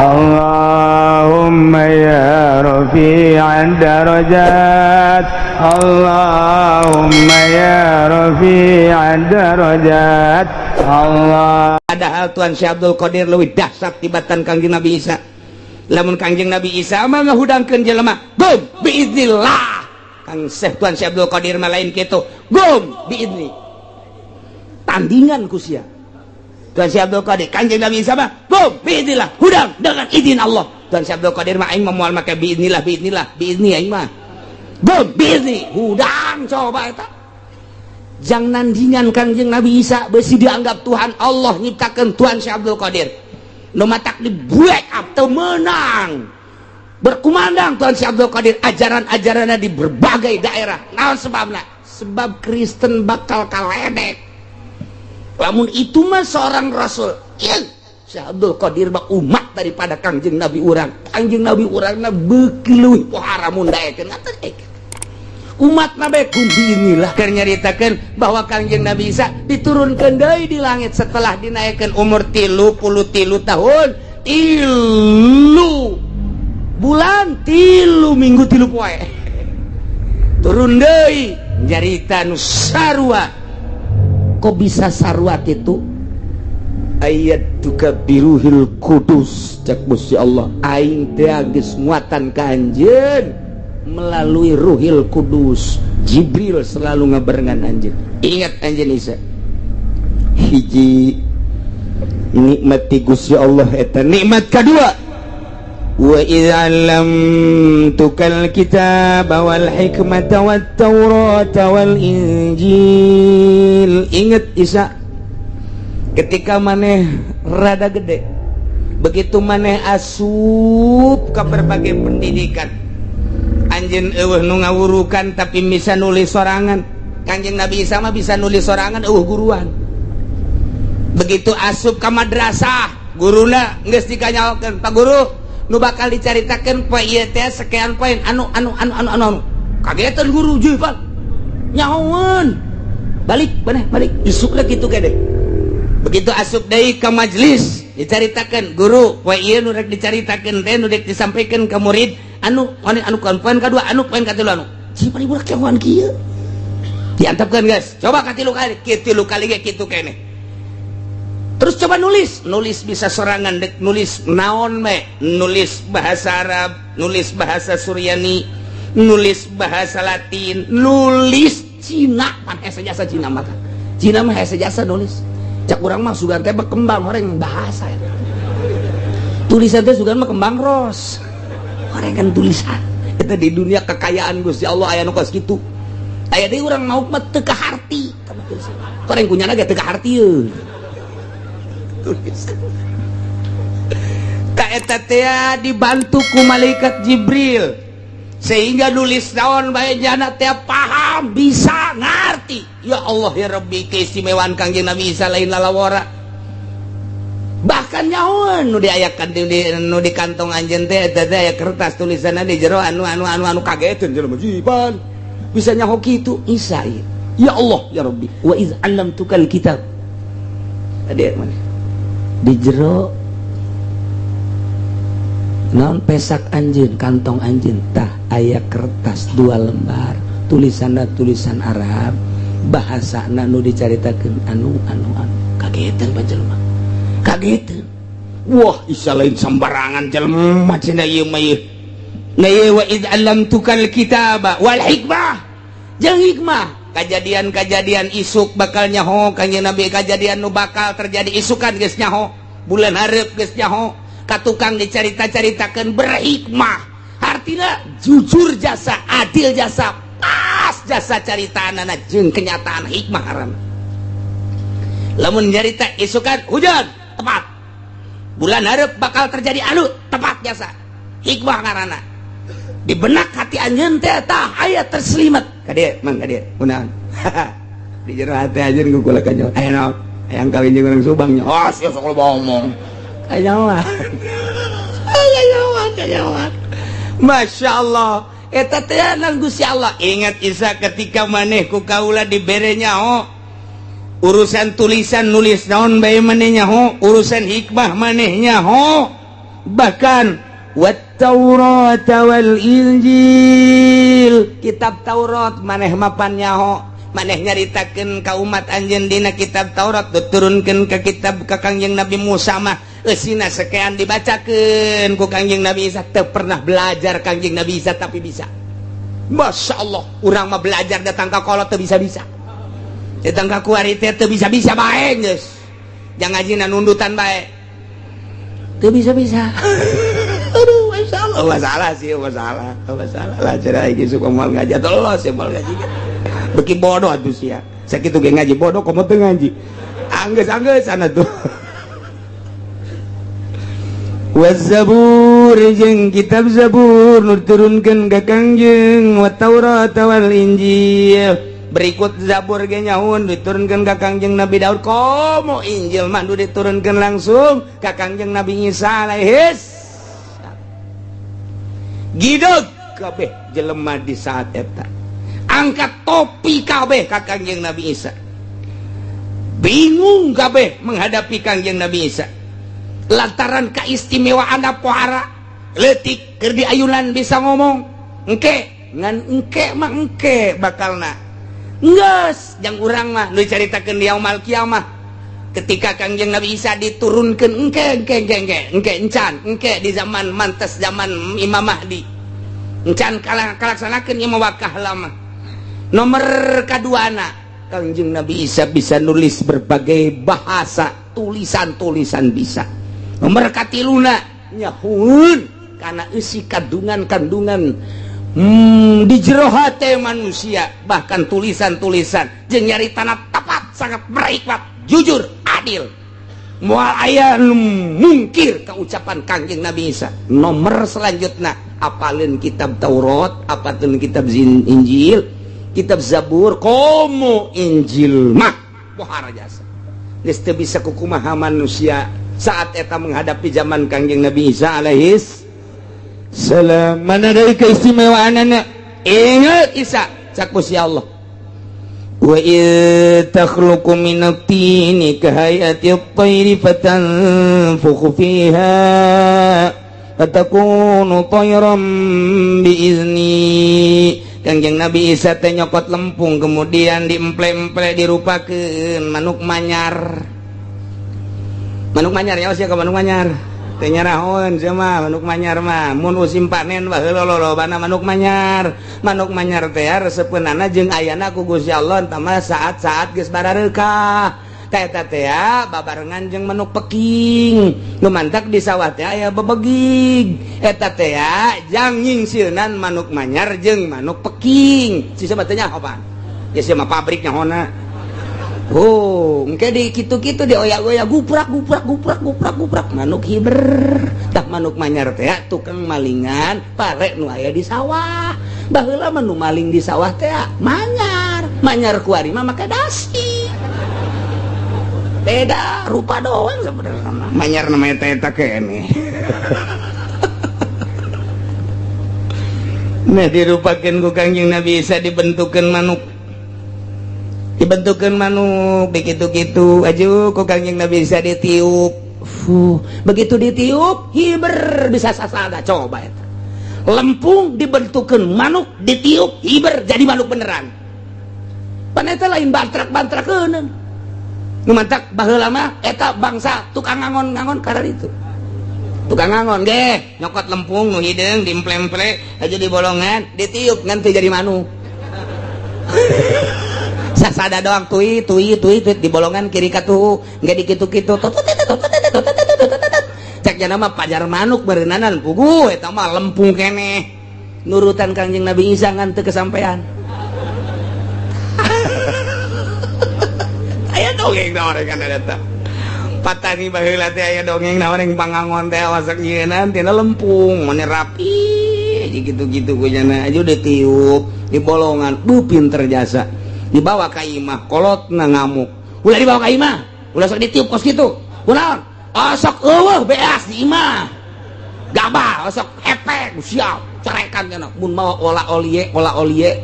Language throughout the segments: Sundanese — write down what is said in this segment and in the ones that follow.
اللهم يا رفيع الدرجات، اللهم يا رفيع الدرجات، الله. Padahal Tuan Syekh Abdul Qadir leuwih dahsyat tibatan Kangjeng Nabi Isa. Lamun Kangjeng Nabi Isa mah ngahudangkeun jelema, "Qum biiznillah." Kang Syekh Tuan Syekh Abdul Qadir mah lain kitu. "Qum biizni." Tandingan ku sia. Tuan Syekh Abdul Qadir, Kangjeng Nabi Isa mah, "Qum biiznillah," hudang dengan izin Allah. Tuan Syekh Abdul Qadir mah, aing mah moal make biiznillah, biiznillah, biizni aing mah. "Qum biizni," hudang coba eta. Jang nandingan Kangjeng Nabi Isa, besi dianggap Tuhan Allah nyiptakan Tuhan Syekh Abdul Qadir. Nu matak di break up teu menang. Berkumandang Tuhan Syekh Abdul Qadir ajaran-ajarannya di berbagai daerah. Naon sebabna? Sebab Kristen bakal kaledek. Lamun itu mah seorang rasul. Ieu Syekh Abdul Qadir mah umat daripada Kangjeng Nabi urang. Kangjeng Nabi urangna beuki leuwih pohara mun daekeun atuh umat Nabi inilah keur nyaritakeun bahwa Kangjeng Nabi Isa diturunkan deui di langit setelah dinaikkan umur 33 tahun 3 bulan 3 minggu 3 poe, turun deui nyarita nu sarua. Kok bisa sarua kitu? "Ayyadtuka biruhil kudus," cek Gusti Allah, aing teh geus nguatan ka anjeun melalui Ruhil Kudus. Jibril selalu ngabarengan anjeun. Ingat anjeun Isa, hiji nikmat ti Gusti Allah eta. Nikmat kedua, "Wa idz 'allamtukal kitaba wal hikmata wat taurata wal injil." Ingat Isa, ketika maneh rada gede, begitu maneh asup ke berbagai pendidikan, anjeun euweuh nu ngawurukan tapi bisa nulis sorangan. Kanjeng Nabi Isa mah bisa nulis sorangan, euweuh guruan. Begitu asup ke madrasah, guruna geus dikanyaokeun, "Pak Guru, nu bakal dicaritakeun poe ieu teh sekian poin anu anu anu anu anu anu." Kagetan guru, "Jeung Pak nyahoeun, balik maneh, balik isuk lah." Kitu gede. Begitu asup deui ke majelis, dicaritakeun guru, poe ieu nu rek dicaritakeun teh, nu rek disampaikan ke murid anu anu anu, poin kadua anu, poin katilu anu. Si budak nyahoan kieu, diantepkeun, guys, coba katilu kali, katilu kali ge kitu keneh. Terus coba nulis, nulis bisa sorangan, dek nulis naon me, nulis bahasa Arab, nulis bahasa Suryani, nulis bahasa Latin, nulis Cina pan hese jasa. Cina mah, Cina mah hese jasa nulis. Cak urang mah sugan teh berkembang orang bahasa ya. Tulisan teh sugan mah kembang ros orang kan tulisan itu di dunia kekayaan Gusti Allah aya nu kos kitu. Aya deui urang mau mah teu kaharti, orang kunyana ge teu kaharti ye tulisan. Ka eta teh dibantu ku malaikat Jibril sehingga nulis naon bae jana teh paham, bisa ngerti. Ya Allah ya Rabbi, keistimewaan Kangjeng Nabi Isa lain lalawora. Bahkan nyahoan nu diayakan di nu di kantong anjeun teh, eta teh aya kertas tulisanna di jero anu anu anu anu. Kageteun jelema, jiban bisa nyaho kitu Isa ieu. Ya Allah ya Rabbi, "Wa iz 'allamtukal kitab." Tadi mana di jero naon, pesak anjeun, kantong anjeun tah aya kertas dua lembar, tulisanna tulisan Arab, bahasa nu dicaritakeun anu anu anu. Kagetan panjelma, kagetan, "Wah, Isa lain sembarangan jelema cenah ieu mah ieu." Nah ieu, "Wa id 'allamtukal kitaba wal hikmah," jeung hikmah, kejadian-kejadian isuk bakal nyaho Kanjeng Nabi, kejadian nu bakal terjadi isukan geus nyaho, bulan hareup geus nyaho. Ka tukang dicarita-caritakeun berhikmah, artinya jujur jasa, adil jasa, pas jasa caritaanana jeung kenyataan. Hikmah haram lamun nyarita isukan hujan tepat, bulan hareup bakal terjadi anu tepat jasa, hikmah ngaranna. Di benak hati anjeun teh tah aya terselimat. Kadieu mang, kadieu kunaon di jero hati anjeun kula kanyo aya naon, hayang kawin jeung urang Subang nya. Oh sia sok loba omong, kanyawan kanyawan kanyawan. Masya Allah, eta teh nang Gusti Allah. Ingat Isa, ketika maneh ku kaula dibere nyaho urusan tulisan, nulis naon bae maneh nyaho, urusan hikmah maneh nyaho. Bahkan wat Taurat wal Injil, kitab Taurat maneh mapan nyaho, maneh nyaritakeun ka umat anjeun dina kitab Taurat, diturunkeun ke kitab ka Kangjeng Nabi Musa mah eusina sekian, dibacakeun ku Kangjeng Nabi Isa. Teu pernah belajar Kangjeng Nabi Isa, tapi bisa. Masya Allah, urang mah belajar datang ka kolot teu bisa-bisa, datang ka kuari teh teu bisa-bisa bae, geus jangan ngajina nundutan bae teu bisa-bisa. Aduh, Masya Allah, masalah sih, masalah, masalah lah. Cerah iki suka moal ngaji atau los ya moal ngaji beki bodoh atuh sia. Sakitu ge ngaji bodoh, komo teu ngaji anggeus anggeus sana tuh. Wazabur jeung kitab Zabur nu diturunkeun ka Kangjeng, wa Taurat wal Injil. Berikut Zabur ge nyaun diturunkeun ka Kangjeng Nabi Daud, komo Injil mah nu diturunkeun langsung ka Kangjeng Nabi Isa alaihis. Gideg kabeh jelema di saat eta, angkat topi kabeh ka Kangjeng Nabi Isa. Bingung kabeh menghadapi Kangjeng Nabi Isa lantaran keistimewaan pohara letik keur diayunan bisa ngomong. Engke ngan engke mah engke bakalna geus jang urang mah nu dicaritakeun di yaumul kiamah ketika Kangjeng Nabi Isa diturunkeun. Engke engke engke engke engke encan engke di zaman mantes zaman Imam Mahdi encan kalaksanakeun ieu mah wakah lama. Nomor kaduana, Kangjeng Nabi Isa bisa nulis berbagai bahasa, tulisan-tulisan bisa. Nomor katiluna, nyahun karena isi kandungan-kandungan di jero hate manusia, bahkan tulisan-tulisan jeung nyaritana tepat, sangat berhikmat, jujur, adil, moal aya nu mungkir ke ucapan Kangjeng Nabi Isa. Nomor selanjutnya, apalin kitab Taurat, apalin kitab Injil, kitab Zabur, komo Injil mah pohara jasa. Geus teu bisa kukumaha manusia saat eta menghadapi zaman Kangjeng Nabi Isa alaihis salam. Mana dari keistimewaan anak ingat Isa cak Gusti Allah, wa id takhluqu minat tini kahayati at-tayri fatanfukhu fiha fatakunu tayran biizni. Kangjeng Nabi Isa teh nyokot lempung, kemudian diemple-emple, dirupakeun manuk manyar. Manuk manyar ya sia ka manuk manyar teh nyarahoeun sia mah. Manuk manyar mah mun musim panen baheula lolobana manuk manyar. Manuk manyar teh resepeunana jeung ayana ku Gusti Allah entah mah saat-saat geus barareukah teh eta teh babarengan jeung manuk peking nu mantak di sawah teh aya bebegig eta teh jang nyingsieunan manuk manyar jeung manuk peking. Sisa mah teh nyaho pan ya sia mah pabriknya hona. Oh, engke di kitu-kitu dioyak-oyak, guprak guprak guprak guprak guprak, manuk hiber. Tah, manuk manyar teh tukang malingan pare nu aya di sawah. Baheula mah nu maling di sawah teh manyar. Manyar kuari mah make dasi. Beda rupa doang sebenarnya. Manyar namanya teh eta keneh. Nah, dirupakeun ku Kangjeng Nabi Isa, dibentukeun manuk, dibentukan manuk begitu-gitu aja kok Kangjeng Nabi bisa ditiup. Fuh, begitu ditiup hiber, bisa sasada. Coba eta lempung dibentukan manuk, ditiup hiber, jadi manuk beneran. Pan eta lain bantrak-bantrakeun nu mantak baheula mah eta bangsa tukang ngangon-ngangon karena itu tukang ngangon ge nyokot lempung nu hideung, diemple-emple aja di bolongan, ditiup ngan teu jadi manuk, sasada doang, tui tui tui tui di bolongan kiri katuhu nggak dikitu-kitu, cek jana mah pajar manuk berenanan. Puguh eta mah lempung keneh nurutan Kangjeng Nabi Isa ngan teu kesampean. Aya dongeng naon kan eta patani baheula teh, aya dongeng naon yang pangangon teh masak nyieunnan tina lempung mane rapi gitu-gitu ku jana aja ditiup di bolongan. Bu, pinter jasa. Dibawa ka imah, kolotna ngamuk, "Ulah dibawa ka imah, ulah sok ditiup kos kitu." Kunaon? Osok eueuh beas di imah, gabah osok hepek siap carekan cenah mun mawa ola olie ola olie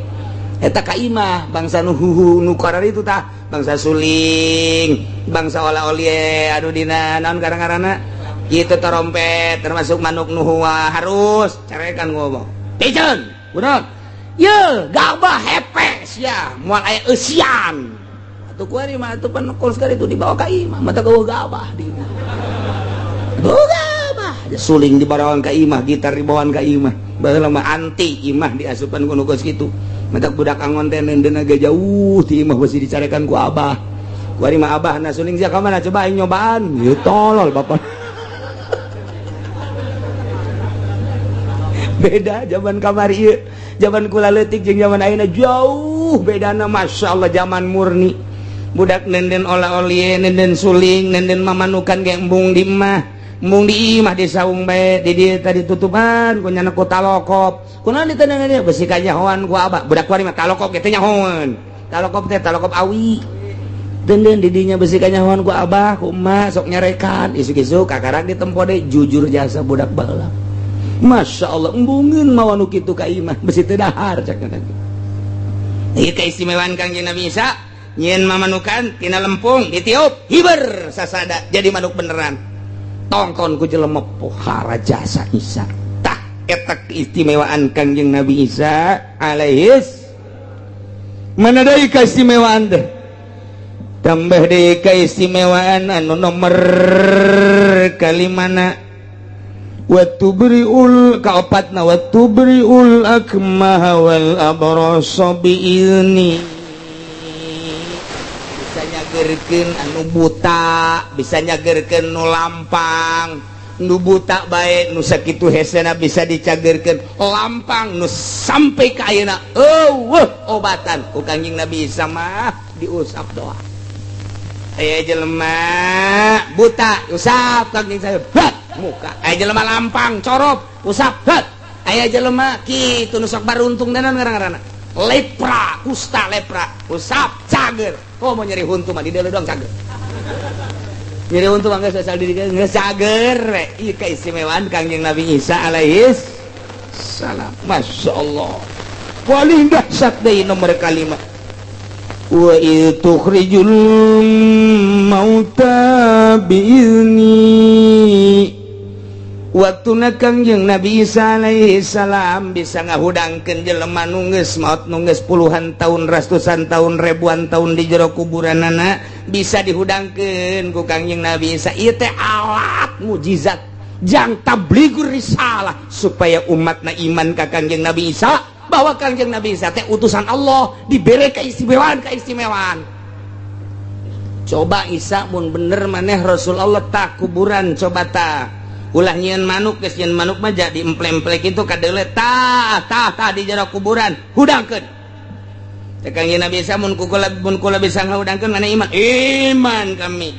eta ka imah. Bangsa nu huhu nu itu tah bangsa suling, bangsa ola olie, aduh dina naon karang-karana Kitu trompet termasuk manuk nu harus carekan ngomong. Piceun, bener. Ye, gabah hepes ya, moal aya eusian. Atuh kuari mah atuh pan sekali itu dibawa ka imah, mata geuh gabah di imah. Gabah, suling dibawaan ka imah, gitar dibawaan ka imah. Baheula mah anti imah diasupan ku nu kos kitu. Matak budak angon teh neundeunna ge jauh ti imah besi dicarekan ku abah. Kuari mah abah na suling sia ka mana coba aing nyobaan. Ieu tolol bapak. Beda zaman kamari ieu, zaman kula leutik jeung zaman ayeuna jauh bedana, Masya Allah. Zaman murni budak nenden ola-olie, nenden suling, nenden mamanukan ge embung di imah, embung di imah di saung bae di dieu tadi tutupan ku nyana ku talokop. Kunaon ditendangan dia besi kanyahoan ku abah. Budak kuari mah talokop ge teh nyahoan, talokop teh talokop awi. Denden didinya besi kanyahoan ku abah ku emak sok nyarekan isuk-isuk kakarak ditempo deui. Jujur jasa budak baheula, Masya Allah, embungeun mawa nu kitu ka imah besi teu dahar cak teh. Ieu keistimewaan Kangjeng Nabi Isa, nyieun mamanukan tina lempung ditiup hiber sasada jadi manuk beneran. Tongton ku jelema pohara jasa Isa. Tah eta keistimewaan Kangjeng Nabi Isa alaihis. Mana deui keistimewaan teh? Tambah deui keistimewaan anu nomor kalimana, watubriul kaopatna, watubriul akmah wal abrasa biizni. Bisa nyagerkeun anu buta, bisa nyagerkeun nu lampang. Nu buta bae nu sakitu hesena bisa dicagerkeun, lampang nu sampai ka ayeuna eueuh obatan ku Kangjeng Nabi Isa mah diusap doa. Aya jelema buta usap Kangjeng saya muka, aya jelema lampang corop usap het, aya jelema kitu nu sok baruntung danan ngaran-ngaranna lepra, kusta lepra, usap cager. Kok mau nyeri huntu mah di deuleu doang cager, nyeri huntu mah geus asal diri geus cager we. Ieu keistimewaan Kangjeng Nabi Isa alaihis salam. Masya Allah, paling dahsyat deui nomor kalima, wa tukhrijul mauta biizni. Waktuna Kangjeng Nabi Isa alaihi salam bisa ngahudangkeun jelema nu geus maot, nu geus puluhan tahun, ratusan tahun, ribuan tahun di jero kuburanana bisa dihudangkeun ku Kangjeng Nabi Isa. Ieu teh alat mujizat jang tabligur risalah supaya umatna iman ka Kangjeng Nabi Isa bahwa Kangjeng Nabi Isa teh utusan Allah, dibere keistimewaan keistimewaan. Coba Isa mun bener maneh Rasul Allah, tak kuburan coba tak ulah nyieun manuk, geus nyieun manuk mah jadi emple-emple kitu kadeule. Tah tah tah di jero kuburan hudangkeun. Cek Kangjeng Nabi Isa, mun kula, mun kula bisa ngahudangkeun, mana iman? Iman kami.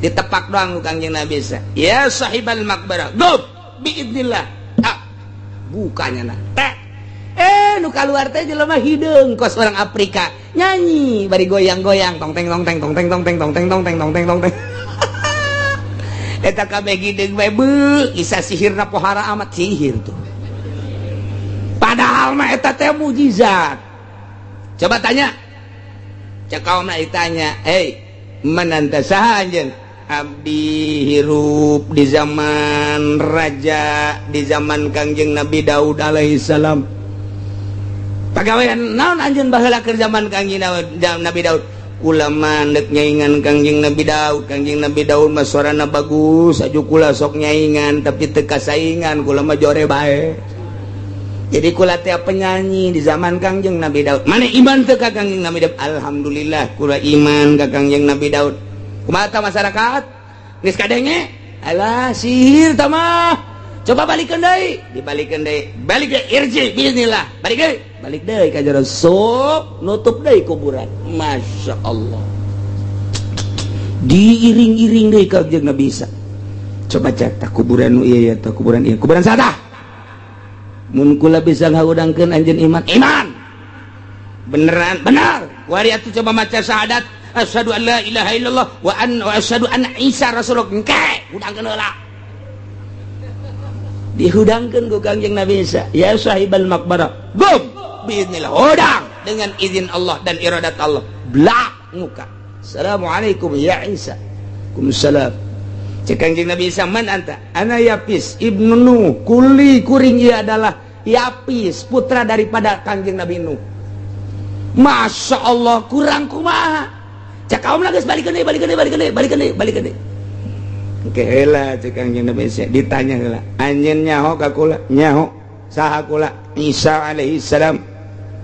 Ditepak doang ku Kangjeng Nabi Isa, ya sahibal maqbarah, gub biidnillah. Ah, bukanya nah teh nu keluar teh jelema hideung kos orang Afrika, nyanyi bari goyang-goyang, tong teng tong teng tong teng tong teng tong teng tong teng tong teng tong teng. Eta kabeh hideung bae. Beuh, Isa sihirna pohara amat, sihir tuh. Padahal mah eta teh mujizat. Coba tanya cek kaum ditanya, "Hei, mananta, saha anjeun?" "Abdi hirup di zaman raja, di zaman Kangjeng Nabi Daud alaihi salam." "Pagawean naon anjeun baheula keur zaman Kangjeng Nabi Daud?" "Kula mah ndek nyaingan Kangjeng Nabi Daud. Kangjeng Nabi Daud mah suarana bagus aju, kula sok nyaingan tapi teu kasaingan, kula mah jore bae. Jadi kula teh penyanyi di zaman Kangjeng Nabi Daud." "Mana iman teu ka Kangjeng Nabi Daud?" "Alhamdulillah, kula iman ka Kangjeng Nabi Daud." Kumaha masyarakat geus kadenge? "Alah, sihir tah mah. Coba balikeun deui." Dibalikeun deui, balik deui, irji bismillah, balik deui, balik deui ka jero, sup nutup deui kuburan. Masya Allah, diiring-iring deui ka Kangjeng Nabi Isa. Coba cek tah kuburan nu ieu ya, tah kuburan ieu, kuburan saha? "Mun kula bisa ngahudangkeun, anjeun iman?" "Iman." "Beneran?" "Benar." "Wari atuh coba maca syahadat, asyhadu an la ilaha illallah wa an wa asyhadu anna Isa rasulullah." Engke hudangkeun heula. Dihudangkeun ku Kangjeng Nabi Isa, ya sahibal maqbarah, gum biiznillah. Hudang dengan izin Allah dan iradat Allah, blak muka. "Assalamualaikum ya Isa." "Waalaikumsalam." Cek Kangjeng Nabi Isa, "Man anta?" "Ana Yapis ibnu Nuh." Kuli kuring ieu adalah Yapis, putra daripada Kangjeng Nabi Nuh. Masya Allah, kurang kumaha? Cek kaum geus balikeun deui, balikeun deui, balikeun deui, balikeun deui, balikeun deui. Oke heula, cek Kangjeng Nabi Isa ditanya heula, "Anjeun nyaho ka kula?" "Nyaho." "Saha kula?" "Isa alaihi salam."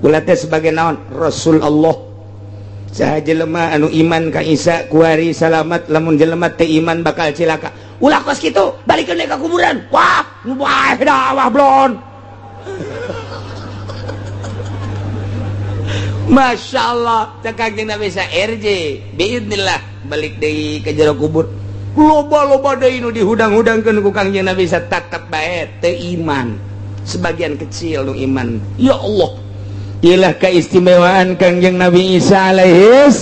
"Kula teh sebagai naon?" "Rasul Allah." Saha jelema anu iman ka Isa kuari salamat, lamun jelema teu iman bakal cilaka. Ulah kos kitu, balikeun deui ka kuburan. Wah, wah dah, wah blon. Masya Allah, cek Kangjeng Nabi Isa, "RJ biidnillah." Balik deui ke jero kubur, loba-loba deui nu dihudang-hudangkeun ku Kangjeng Nabi Isa, tetep bae teu iman. Sebagian kecil nu iman. Ya Allah, ialah keistimewaan Kangjeng Nabi Isa alaihis.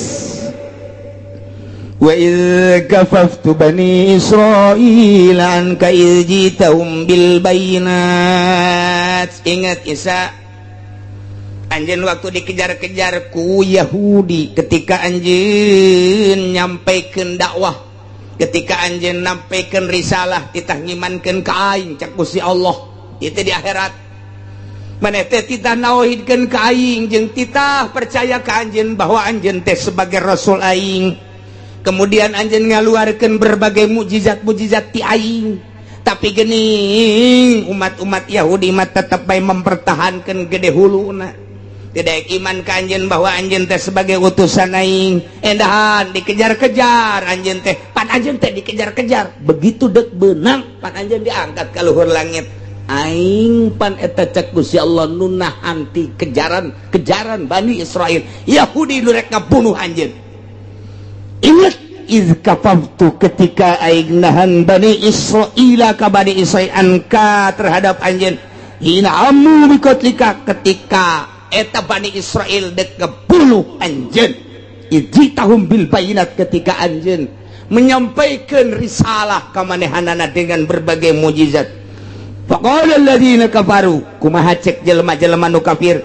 Wa idz kafaftu bani Israil anka idz jitahum bil bayinat. Ingat Isa, anjeun waktu dikejar-kejar ku Yahudi ketika anjeun nyampaikan dakwah, ketika anjeun nyampaikan risalah, titah ngimankeun ka aing. Cek Gusti Allah itu di akhirat, maneh teh titah nauhidkeun ka aing jeung titah percaya ka anjeun bahwa anjeun teh sebagai rasul aing. Kemudian anjeun ngaluarkeun berbagai mukjizat-mukjizat ti aing, tapi gening umat-umat Yahudi mah tetep bae mempertahankan gede huluna, tidak iman ka anjeun bahwa anjeun teh sebagai utusan aing. Endahan dikejar-kejar anjeun teh, pan anjeun teh dikejar-kejar, begitu dek benang pan anjeun diangkat ka luhur langit. Aing pan eta, cek Gusti Allah, nu nahan ti kejaran kejaran Bani Israel Yahudi nu rek ngabunuh anjeun. Ingat, iz kafaftu, ketika aing nahan Bani Israila ka Bani Israil, anka terhadap anjeun, hina amu bikotlika, ketika eta Bani Israel dek ngebunuh anjeun, ijitahum bil bayinat, ketika anjeun menyampaikan risalah ka manehanana dengan berbagai mukjizat. Faqala alladziina kafaru, kumaha cek jelema-jelema nu kafir?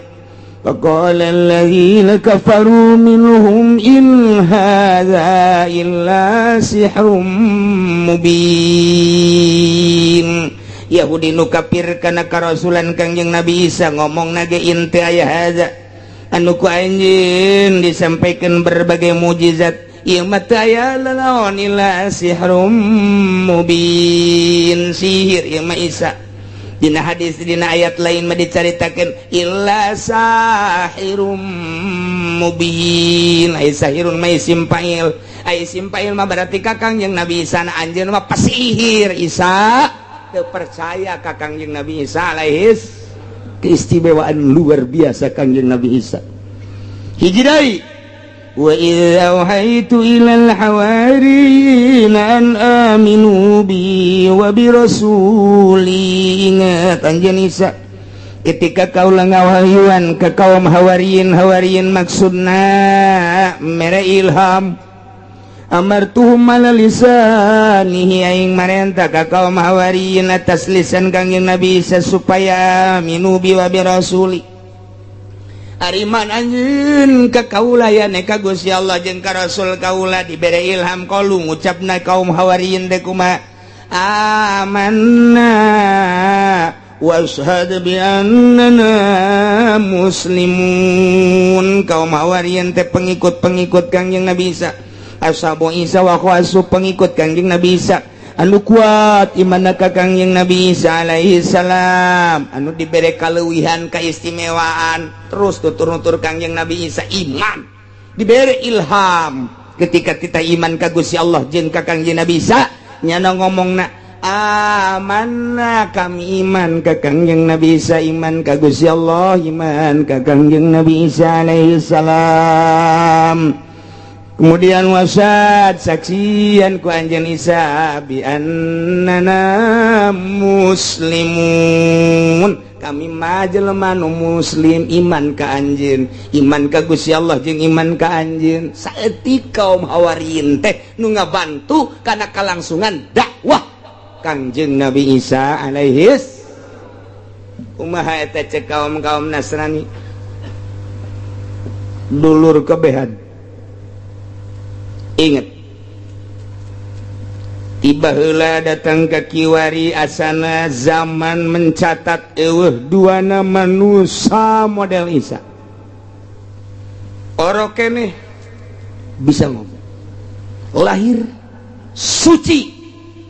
Faqala alladziina kafaru minhum, "In hadza illa sihrum mubin." Yahudi nu kafir kana karasulan Kangjeng Nabi Isa ngomong nage, "In teu aya hadza anu ku anjeun disampaikan berbagai mukjizat ieu mah teu aya lalaon illa sihrum mubin, sihir ieu mah Isa." Dina hadis, dina ayat lain mah dicaritakeun illa sahirum mubin. Ai sahirun mah isim fa'il, ai isim fa'il mah berarti ka Kangjeng Nabi Isa na anjeun mah pasihir. Isa teu percaya ka Kangjeng Nabi Isa alaihis. Keistimewaan luar biasa Kangjeng Nabi Isa. Hiji deui, wa idz auhaitu ilal hawariyin an aminu bi wa bi rasuli. Ingat anjeun Isa, ketika kaula ngawahyuan ke kaum hawariyin. Hawariyin maksudna mere ilham. Amartuhum ala lisanihi, aing marenta ka kaum hawariyin atas lisan Kangjeng Nabi Isa supaya aminu bi wa bi rasuli. Ariman anjeun ka kaula ya ka Gusti Allah jeung ka Rasul kaula. Dibere ilham, qalu, ngucapna kaum hawariyin teh kumaha? "Amanna washhad bi annana muslimun." Kaum hawariyin teh pengikut-pengikut Kangjeng Nabi Isa, ashabu Isa wa khawasu, pengikut Kangjeng Nabi Isa anu kuat iman ka Kangjeng Nabi Isa alaihi salam, anu dibere kaleuwihan keistimewaan terus tutur-nutur Kangjeng Nabi Isa iman, dibere ilham ketika kita iman ka Gusti Allah jeung ka Kangjeng Nabi Isa, nyana ngomongna, "Amanna," kami iman ka Kangjeng Nabi Isa, iman ka Gusti Allah, iman ka Kangjeng Nabi Isa alaihi salam. Kemudian washhad, saksian ku anjeun Isa, bi annana muslimun, kami mah jelema nu muslim, iman ka anjeun, iman ka Gusti Allah jeung iman ka anjeun. Saeutik kaum hawariyin teh nu ngabantu kana kalangsungan dakwah Kangjeng Nabi Isa alaihis. Kumaha eta cek kaum-kaum Nasrani, dulur kebehan? Ingat. Tiba heula datang ke kiwari asana zaman mencatat eueuh duana manusia model Isa. Orok keneh bisa ngomong. Lahir suci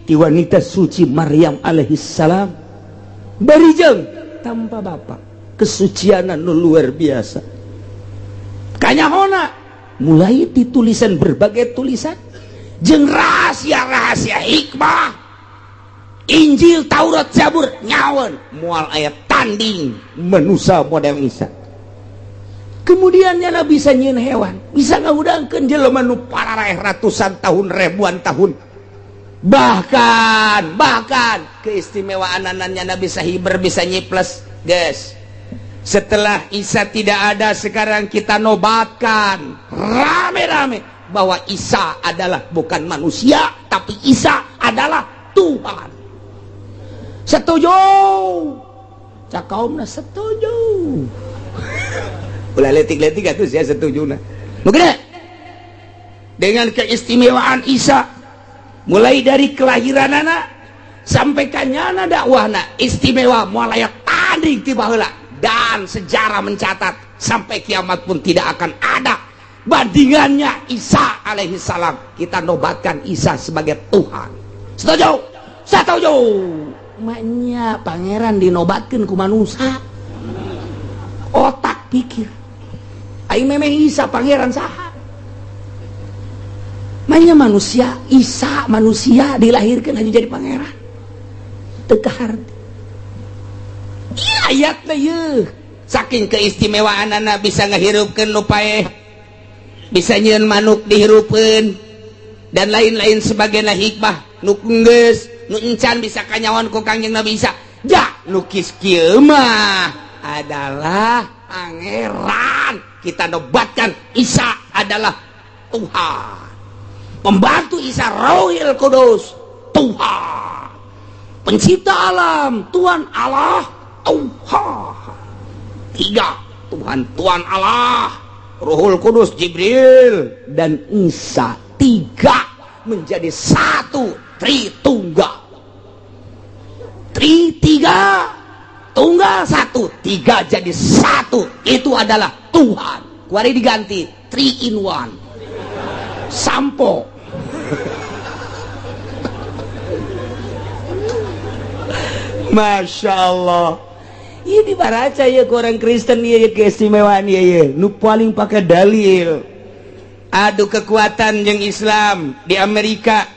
ti wanita suci Maryam alaihissalam. Barijeng tanpa bapak. Kesucianan nu luar biasa. Kanyahona mulai ditulisan berbagai tulisan jeung rahasia-rahasia hikmah Injil, Taurat, Zabur nyawan moal aya tanding manusia model Isa. Kemudian nyana bisa nyieun hewan, bisa ngahudangkeun jelema nu pararaeh ratusan tahun, ribuan tahun. Bahkan bahkan keistimewaan nyana bisa hiber, bisa nyiples, guys. Setelah Isa tidak ada, sekarang kita nobatkan rame-rame bahwa Isa adalah bukan manusia, tapi Isa adalah Tuhan. Setuju? Cak kaumna setuju. Ulah letik-letik atuh sia setuju na. Nu gede. Dengan keistimewaan Isa mulai dari kelahiranana sampai kanyana dakwahna istimewa moal aya tanding ti baheula, dan sejarah mencatat sampai kiamat pun tidak akan ada bandingannya Isa alaihi salam. Kita nobatkan Isa sebagai Tuhan. Setuju? Setuju. Maknya pangeran dinobatkan ku manusia. Otak pikir. Aing memang Isa pangeran saha? Maknya manusia, Isa manusia dilahirkan hanya jadi pangeran. Teu kaharti. Iya ayatna yeuh. Saking keistimewaan anak bisa ngahirupkeun nu paeh, bisa nyieun manuk dihirupkeun dan lain-lain sebagainya hikmah nu geus nu encan bisa kanyawan ku Kangjeng Nabi Isa. Ja nu kis kieu mah adalah pangeran. Kita nobatkan Isa adalah Tuhan. Pembantu Isa Rohil Kudus Tuhan. Pencipta alam Tuhan Allah Tuhan. Tiga Tuhan, Tuhan Allah, Ruhul Kudus Jibril dan Isa, tiga menjadi satu, Tritunggal. Tri tiga, tunggal satu, tiga jadi satu, itu adalah Tuhan. Kuari diganti three in one. Sampo. Masya Allah. Ini baraca ya ke orang Kristen ya, keistimewaan ya, ya. Nu paling pakai dalil. Adu kekuatan yang Islam di Amerika.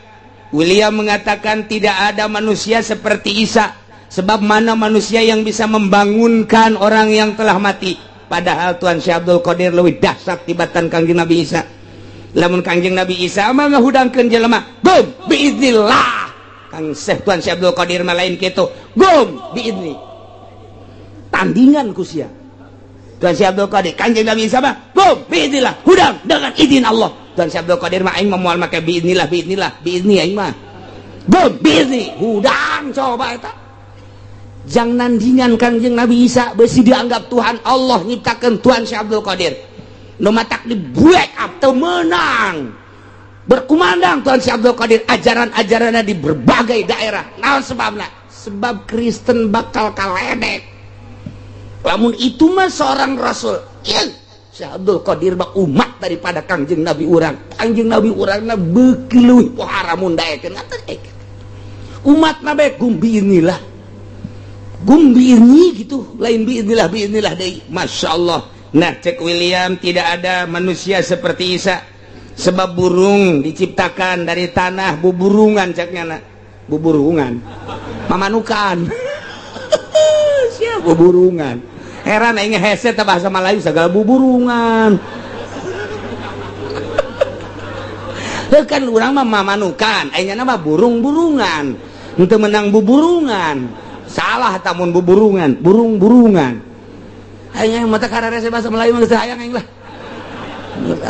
William mengatakan tidak ada manusia seperti Isa. Sebab mana manusia yang bisa membangunkan orang yang telah mati. Padahal Tuhan Syekh Abdul Qadir lebih dahsyat tibatan Kangjeng Nabi Isa. Lamun Kangjeng Nabi Isa mah ngahudangkeun jelema, gum biiznillah. Kang Syekh Tuhan Syekh Abdul Qadir mah lain kitu. Gum biizni. Tandingan ku sia. Tuhan Syekh Abdul Qadir, Kangjeng Nabi Isa mah gum biiznillah, hudang dengan izin Allah. Tuhan Syekh Abdul Qadir mah aing mah moal make biiznillah, biiznillah, biizni aing mah. Gum biizni, hudang coba eta. Jang nandingan Kangjeng Nabi Isa besi dianggap Tuhan Allah nyiptakeun Tuhan Syekh Abdul Qadir. Nu matak di break up teu meunang. Berkumandang Tuhan Syekh Abdul Qadir ajaran-ajarannya di berbagai daerah. Naon sebabna? Sebab Kristen bakal kaledek. Lamun itu mah seorang rasul. Ieu Syekh Abdul Qadir mah umat daripada Kangjeng Nabi urang. Kangjeng Nabi urangna beuki leuwih pohara mun daekeun. Umat nabe gum biiznillah. Gum biizni gitu, lain biiznillah biiznillah deui. Masya Allah. Nah, cek William tidak ada manusia seperti Isa. Sebab burung diciptakan dari tanah, buburungan ceknya nak. Buburungan. Mamanukan. Siap buburungan. Heran aing hese teh bahasa Melayu segala buburungan. Heuh kan urang mah mamanukan, aing mah burung-burungan. Henteu menang buburungan. Salah tamun buburungan, burung-burungan. Aing mata kararese bahasa Melayu mah geus hayang aing lah.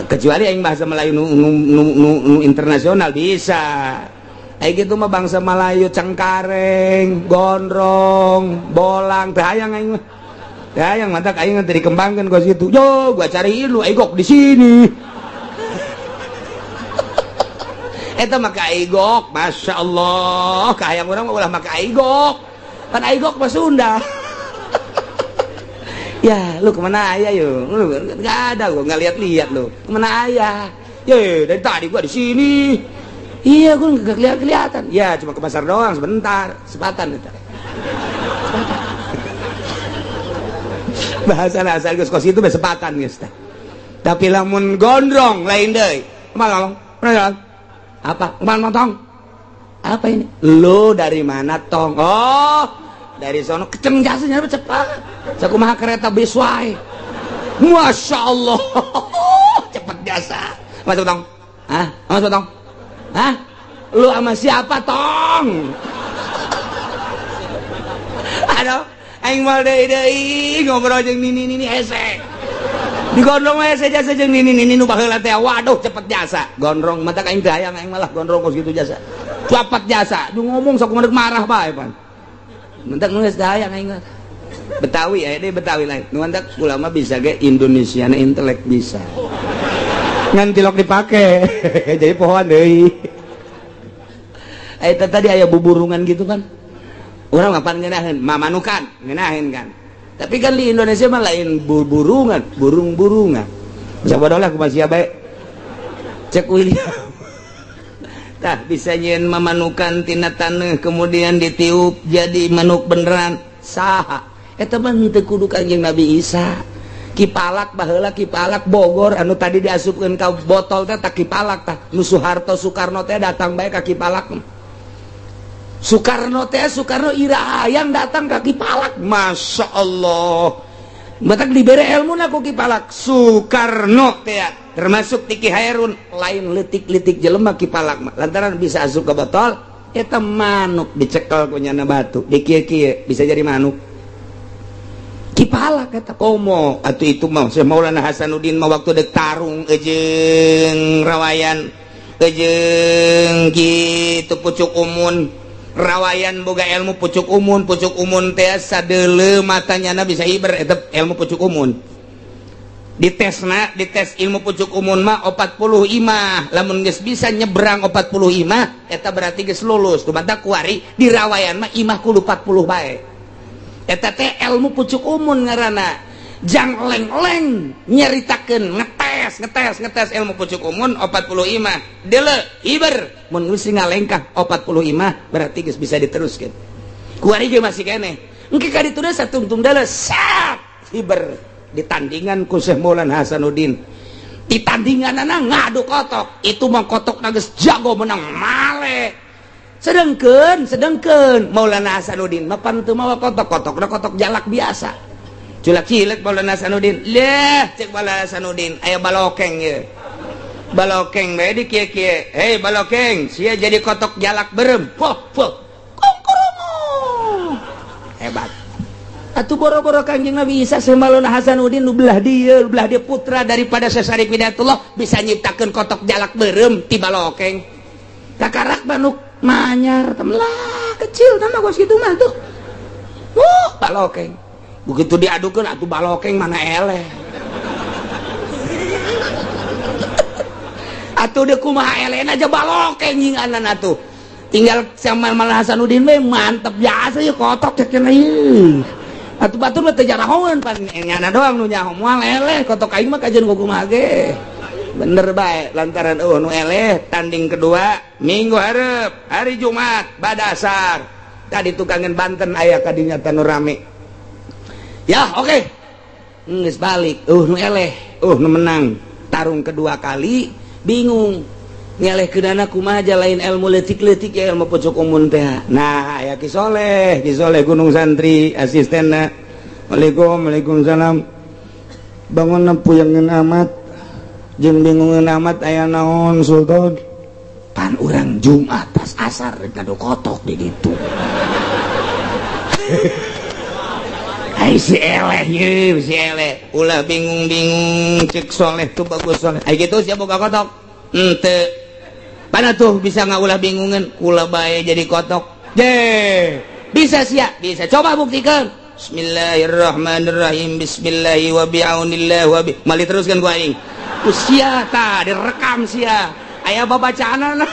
Kecuali aing bahasa Melayu nu internasional bisa. Aing gitu mah bangsa Melayu cengkareng, gondrong, bolang, teu hayang aing mah. Teu hayang mata aing nanti dikembangkan ke situ. Yo, gua cariin lu, aing kok di sini. Eta maka aigok, Masya Allah, kahayang urang mah ulah maka aigok. Pan aigok mah Sunda. Ya, lu kemana ayah yuk? Lu nggak ada gua nggak lihat-lihat lu. Kemana ayah? Ye, dari tadi gua di sini. Iya, gua nggak kelihatan. Ya, cuma ke pasar doang sebentar, sepatan itu. Sepatan. Bahasa asal geus kos itu sepatan geus teh. Tapi lamun gondrong lain deui. Kemana ngomong? Mana? Apa? Kemana tong? Apa ini? Lu dari mana tong? Oh, dari sono keceng jasanya cepat. Sakumaha kereta bis wae. Masya Allah, cepet jasa. Masuk tong? Hah? Masuk tong? Hah? Lu sama siapa tong? Aduh, aing mal deui deui ngobrol jeung nini nini hese. Digondrong mah hese jasa jeung nini nini nu baheula teh. Waduh, cepet jasa. Gondrong mata aing teh hayang aing malah gondrong kos gitu jasa. Cepet jasa. Du ngomong sok marah bae pan. Mentak nulis hayang aing mah. Betawi aya deh Betawi lain. Nu mantak ulama bisa ge Indonesia na intelek bisa. Ngan tilok dipake. Jadi pohon deui. Eta tadi aya buburungan gitu kan. Urang mah pan ngeunaheun, mamanukan, ngeunaheun kan. Tapi kan di Indonesia mah lain burungan, burung-burungan. Bisa bodoh lah kumaha sia bae. Cek William. Tah bisa nyieun mamanukan tina taneuh kemudian ditiup jadi manuk beneran saha. Eta mah henteu kudu Kanjeng Nabi Isa. Ki Palak baheula Ki Palak Bogor anu tadi diasupkeun ka botol teh tak Ki Palak tah. Nu Soeharto Soekarno teh datang bae ka Ki Palak. Soekarno teh Soekarno ira hayang datang ka Ki Palak. Masya Allah. Batak dibere ilmu ku Ki Palak. Soekarno teh termasuk Tiki Hairun lain letik-letik jelema Ki Palak mah. Lantaran bisa asup ke botol eta manuk dicekel ku nyana batu dikieu-kieu bisa jadi manuk. Ki Palak eta komo atuh itu mah Syekh Maulana Hasanuddin mah waktu dek tarung jeung rawayan jeung kitu pucuk umun rawayan boga ilmu pucuk umun teh sadeuleu matanya na bisa hiber eta ilmu pucuk umun ditesna dites ilmu pucuk umun mah 40 imah lamun geus bisa nyebrang 40 imah eta berarti geus lulus kumaha kuari di rawayan mah imah kudu 40 bae eta teh ilmu pucuk umun ngaranna jang leng-leng nyeritakeun ngetes ngetes ngetes ilmu pucuk umun 40 imah deuleu hiber mun geus ngalengkah 40 imah berarti geus bisa diteruskeun kuari ge masih keneh engke ka ditu satungtung deuleu sat hiber di tandingan ku Syekh Maulana Hasanuddin di tandinganana ngadu kotok itu mah kotok geus jago menang male sedengkeun sedengkeun Maulana Hasanuddin mah pan teu mawa kotok kotokna kotok jalak biasa culak cilek Maulana Hasanuddin leh cek Maulana Hasanuddin aya balokeng ye balokeng bae di kieu-kieu hei balokeng sia jadi kotok jalak berem poh poh kongkorong hebat atuh boro-boro Kanjeng Nabi Isa Syekh Maulana Hasanuddin nu belah dieu putra daripada Syekh Syarif Hidayatullah bisa nyiptakeun kotok jalak berem ti balokeng kakarak manuk manyar temelah kecil nama gua segitu mah tuh balokeng begitu diadukeun atuh balokeng mana eleh atuh deuk kumaha elehna aja balokeng nyinganan atuh tinggal sama Maulana Hasanuddin we mantep biasa ya kotok cek cenah ieu atuh batur mah teu jarahoeun pan nyana doang nu nyaho moal eleh kotok aing mah kajeun kumaha ge bener bae lantaran eueuh nu eleh tanding kedua minggu hareup hari Jumat badasar tadi tukangan Banten aya kadinya tanu rame ya oke geus balik nu eleh nu menang tarung kedua kali bingung ngeleh kedana kumaha aja lain ilmu leutik-leutik ya ilmu pojok umun teh nah aya Ki Soleh Ki Soleh Gunung Santri asistenna Waalaikum waalaikumsalam bangun puyangeun amat jeung bingungeun amat aya naon Sultan pan urang Jumat tas asar ngadu kotok di ditu. Ai si eleh ye si eleh ulah bingung-bingung cek Soleh tuh bagus Soleh ai kitu sia boga kotok henteu mana tuh bisa ngaulah bingungan kula bae jadi kotok je bisa sia bisa coba buktikan Bismillahirrahmanirrahim bismillahi wa bi'aunillah wa bi mali teruskan gua aing usia ta direkam sia aya babacaanana.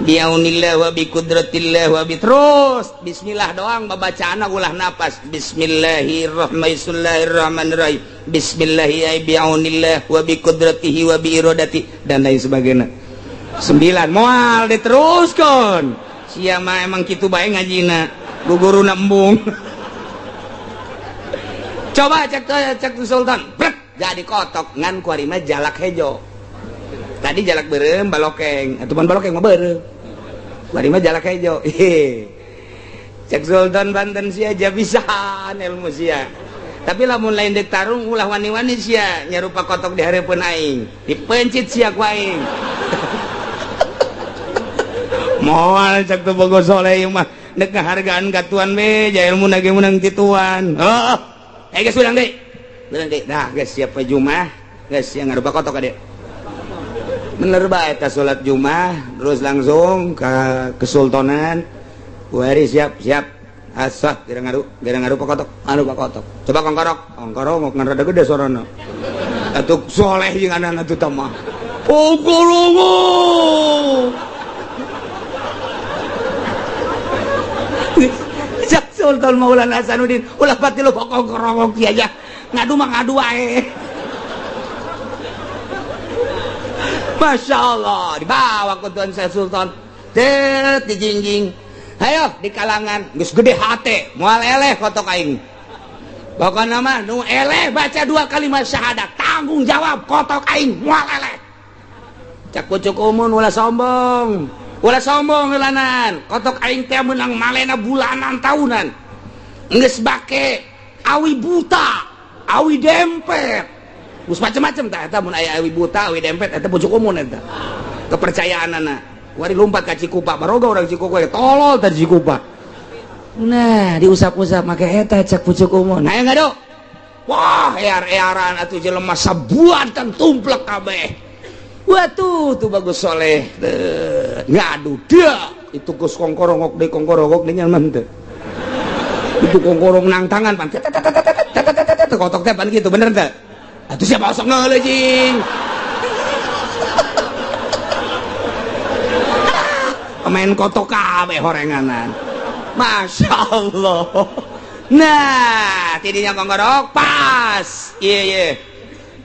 Biaunillah wa bi qudratillah wa bi terus bismillah doang babacaan ulah napas. Bismillahirrahmanirrahim. Bismillahirrahmanirrahim. Biaunillah wa bi qudratihi wa bi iradati dan lain sebagainya. 9 moal diteruskan. Sia mah emang kitu bae ngajina. Guguruna embung. Coba cek cek Sultan. Brek, jadi kotok ngan kuari mah jalak hejo. Tadi jalak beureum balokeng, atuh pan balokeng mah beureum. Kuari mah jalak hejo. Cek Sultan Banten sia aja bisaan ilmu sia. Tapi lamun lain dek tarung ulah wani-wani sia nyarupa kotok di hareupeun aing. Dipencit sia ku aing. Moal cek tuh bogo soleh ieu mah nek ngahargaan ka tuan we ja ilmu ge meunang ti tuan. Oh, geus ulang deui. Ulang deui. Nah, geus siap we Jumat, geus sia ngarupa kotok ka dieu. Bener bae eta salat Jumat terus langsung ke kesultanan. Wari siap siap. Asah gara ngaru kotok, anu kotok. Coba kongkorok, kongkorok ngan rada gede sorana. Atuh soleh jeung anak atuh mah. Kongkorok. Cak Sultan Maulana Hasanuddin ulah pati lu kongkorok kieu aja. Ngadu mah ngadu wae. Masya Allah, dibawa ke Tuan Syekh Sultan. Tet dijingjing. Hayo di kalangan geus gede hate, moal eleh kotok aing. Pokona mah nu eleh baca 2 kalimat syahadat, tanggung jawab kotok aing moal eleh. Cak pucuk umun ulah sombong. Ulah sombong heulanan. Kotok aing teh meunang malena bulanan tahunan. Geus bake awi buta, awi dempet. Geus macem-macem tah eta mun aya awi buta, awi dempet eta pucuk umun eta. Kepercayaanana. Wari lompat ka Cikupa, baroga orang Cikupa tolol tadi Cikupa. Nah, diusap-usap make eta cak pucuk umun. Nah, ngado. Wah, ear-earan atuh jelema sabuatan tumplek kabeh. Watuh, tuh bagus soleh. Ngadu dia. Itu geus kongkorongok deui kongkorongok deui nyaman teu. Itu kongkorong nang tangan pan. Kotok teh pan kitu bener teu? Atuh siapa osok ngeuleuh jing. Pemain kotok kabeh horenganan. Masya Allah. Nah, tidinya kongkorok pas. Iya iya.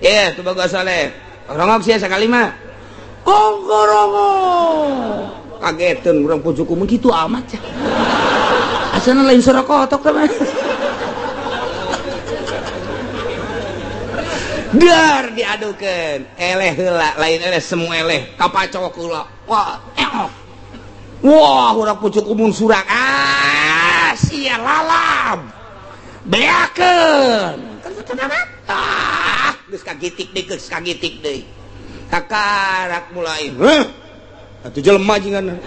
Iya, tuh bagus soleh. Rongok sia sakali mah. Kongkorongok. Kageteun urang pucuk umum kitu amat ya. Asana lain suara kotok teh mah. Dar diadukeun. Eleh heula, lain eleh semua eleh. Kapacok heula. Wah, eok. Wah, urang pucuk umum surak. Ah, sia lalab. Beakeun. Ah, geus kagitik deui, geus kagitik deui. Kakarak mulai. Heuh. Atuh jelema jingan.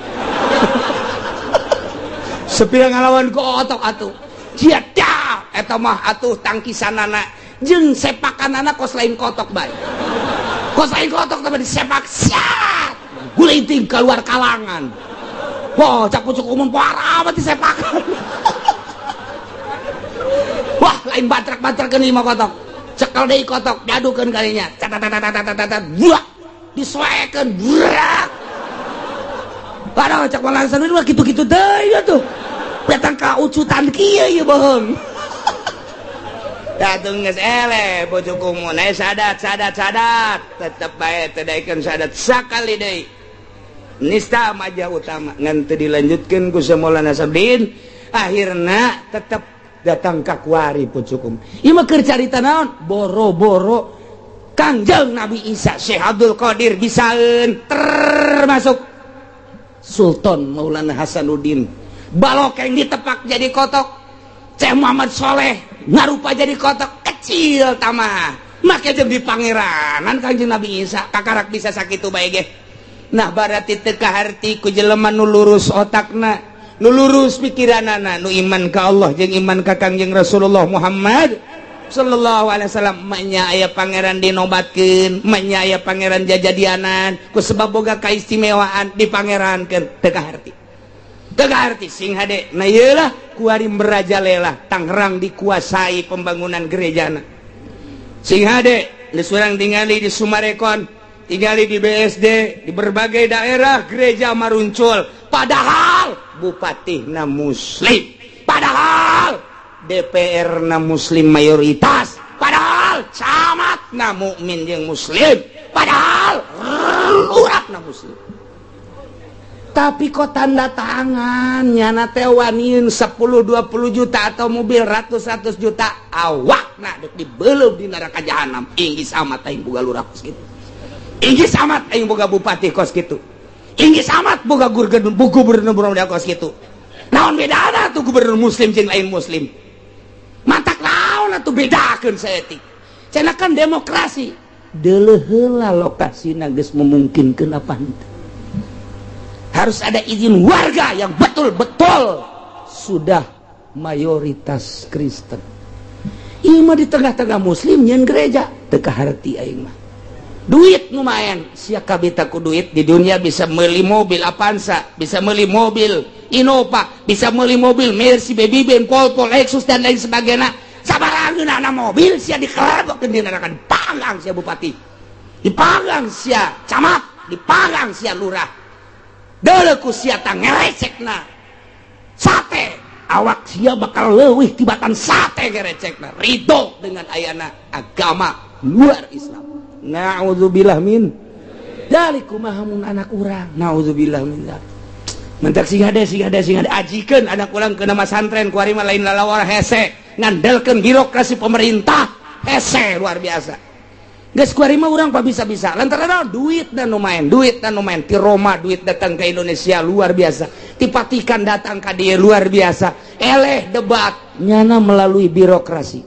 Sepira ngalawan kotok atuh. Sia dah, eta mah atuh tangkisanana jeung sepakanana kos lain kotok bae. Kos lain kotok teh disepak siat. Gulinting keluar kalangan. Wah, cak pucuk umum parah amat disepakan. Wah, lain batrak-batrakeun ieu mah kotok. Cekel deui kotok, diadukeun kalinya. Tat buah. Disoekeun, burak. Padahal cak Maulana Hasanuddin mah kitu-kitu deui atuh. Datang ka ucutan kieu ieu bohong. Datang geus eleh pucuk umum, sadat sadat sadat, tetep bae teu daekeun sadat sakali deui. Nista majah utama ngan teu dilanjutkeun ku Maulana Hasanuddin, akhirna tetep datang ka kuari pucuk umum. Ieu mah keur carita naon? Boro-boro Kangjeng Nabi Isa Syekh Abdul Qadir bisaeun termasuk Sultan Maulana Hasanuddin. Balokeng ditepak jadi kotok. Syekh Muhammad Soleh ngarupa jadi kotok kecil tamah. Make jeung di pangeranan Kangjeng Nabi Isa kakarak bisa sakitu bae ge. Nah berarti teu kaharti ku jelema nu lurus otakna, nu lurus pikiranana, nu iman ka Allah jeung iman ka Kangjeng Rasulullah Muhammad sallallahu alaihi wasallam. Manya aya pangeran dinobatkeun, manya aya pangeran jajadianan ku sebab boga kaistimewaan dipangerankeun teu kaharti. Teu kaharti sing hade. Nah ieu lah kuari merajalela Tangerang dikuasai pembangunan gerejana. Sing hade geus urang tingali di Sumarekon. Tinggali di BSD, di berbagai daerah gereja maruncul, padahal bupati na muslim, padahal DPR na muslim mayoritas, padahal camat na mukmin yang muslim, padahal lurah na muslim. Tapi kok tanda tangan nyana teh waniun 10-20 juta atau mobil ratus-ratus juta, awakna dek dibeleup di neraka jahanam. Inggis amat aing boga lurah kos kitu, inggis amat aing boga bupati kos kitu, inggis amat boga gubernur kos kitu. Naon bedana tuh gubernur muslim jeung lain muslim? Matak naon atuh bedakeun saeutik? Cenah kan demokrasi. Deuleuh heula lokasina geus memungkinkeun apa henteu. Harus ada izin warga yang betul-betul sudah mayoritas Kristen. Ieu mah di tengah-tengah muslim nyeun gereja, teu kaharti aing mah. Duit lumayan, sia kabita ku duit di dunia bisa meuli mobil Avanza, bisa meuli mobil Innova, bisa meuli mobil Mercy, Baby Benz, Volvo, Lexus dan lain sebagainya. Sabaraha mobil sia dikelebokeun di neraka, dipanggang sia bupati, dipanggang sia camat, dipanggang sia lurah. Deuleu ku sia tah ngerecekna sate, awak sia bakal leuwih tibatan sate ngerecekna. Ridho dengan ayana agama luar Islam. Na'udzubillah min dzalik. Kumaha mun anak urang? Na'udzubillah min dzalik. Mentak sing hade, sing hade, sing hade, ajikeun anak urang ke nama santren. Kuari mah lain lalawar, hese ngandelkeun birokrasi pemerintah, hese luar biasa. Geus kuari mah urang pa bisa-bisa lantaran duit dan lumayan, duit dan lumayan. Ti Roma duit datang ke Indonesia luar biasa, ti Vatikan datang ka dieu luar biasa. Eleh debat nyana melalui birokrasi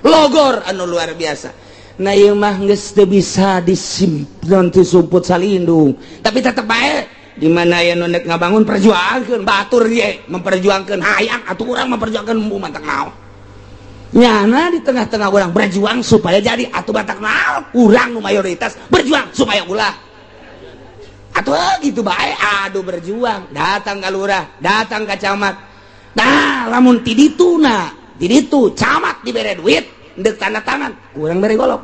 logor anu luar biasa. Nah, ieu mah geus teu bisa disimpan ti sumput salindung, tapi tetep bae di mana aya nu nek ngabangun, perjuangkeun. Batur ye memperjuangkeun, hayang atuh urang memperjuangkan, matak naon nyana di tengah-tengah orang berjuang supaya jadi atuh, batak naon urang nu mayoritas berjuang supaya ulah atuh gitu bae. Aduh, berjuang datang ke lurah, datang ke camat. Nah, lamun ti ditu, nah ti ditu camat dibere duit ndek tanda tangan, kurang bere golok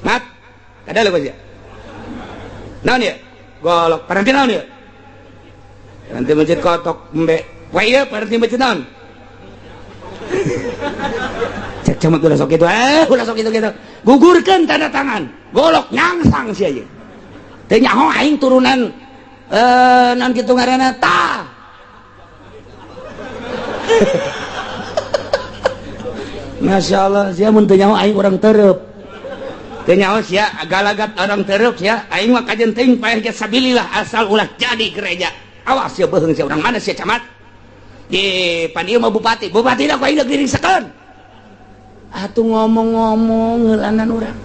mat kada leuh ya. Naon ya golok paranti? Naon ya paranti masjid kotok embe? Wah, iya, paranti masjid naon? Cek camat ulah sok itu, eh, ulah sok itu gitu, gugurkan tanda tangan, golok nyangsang sih aja. Teu nyaho aing turunan eh naon kitu ngaranna tah. Masya Allah, sia mun teu nyaho aing urang tereup. Teu nyaho sia galagat orang tereup sia, aing mah kajen teuing paeh ge sabilillah asal ulah jadi gereja. Awas sia, beuheung sia, urang mana sia camat? Di pan ieu mah bupati, bupati ku aing deuk diringsekeun. Atuh ngomong-ngomong heulanan urang.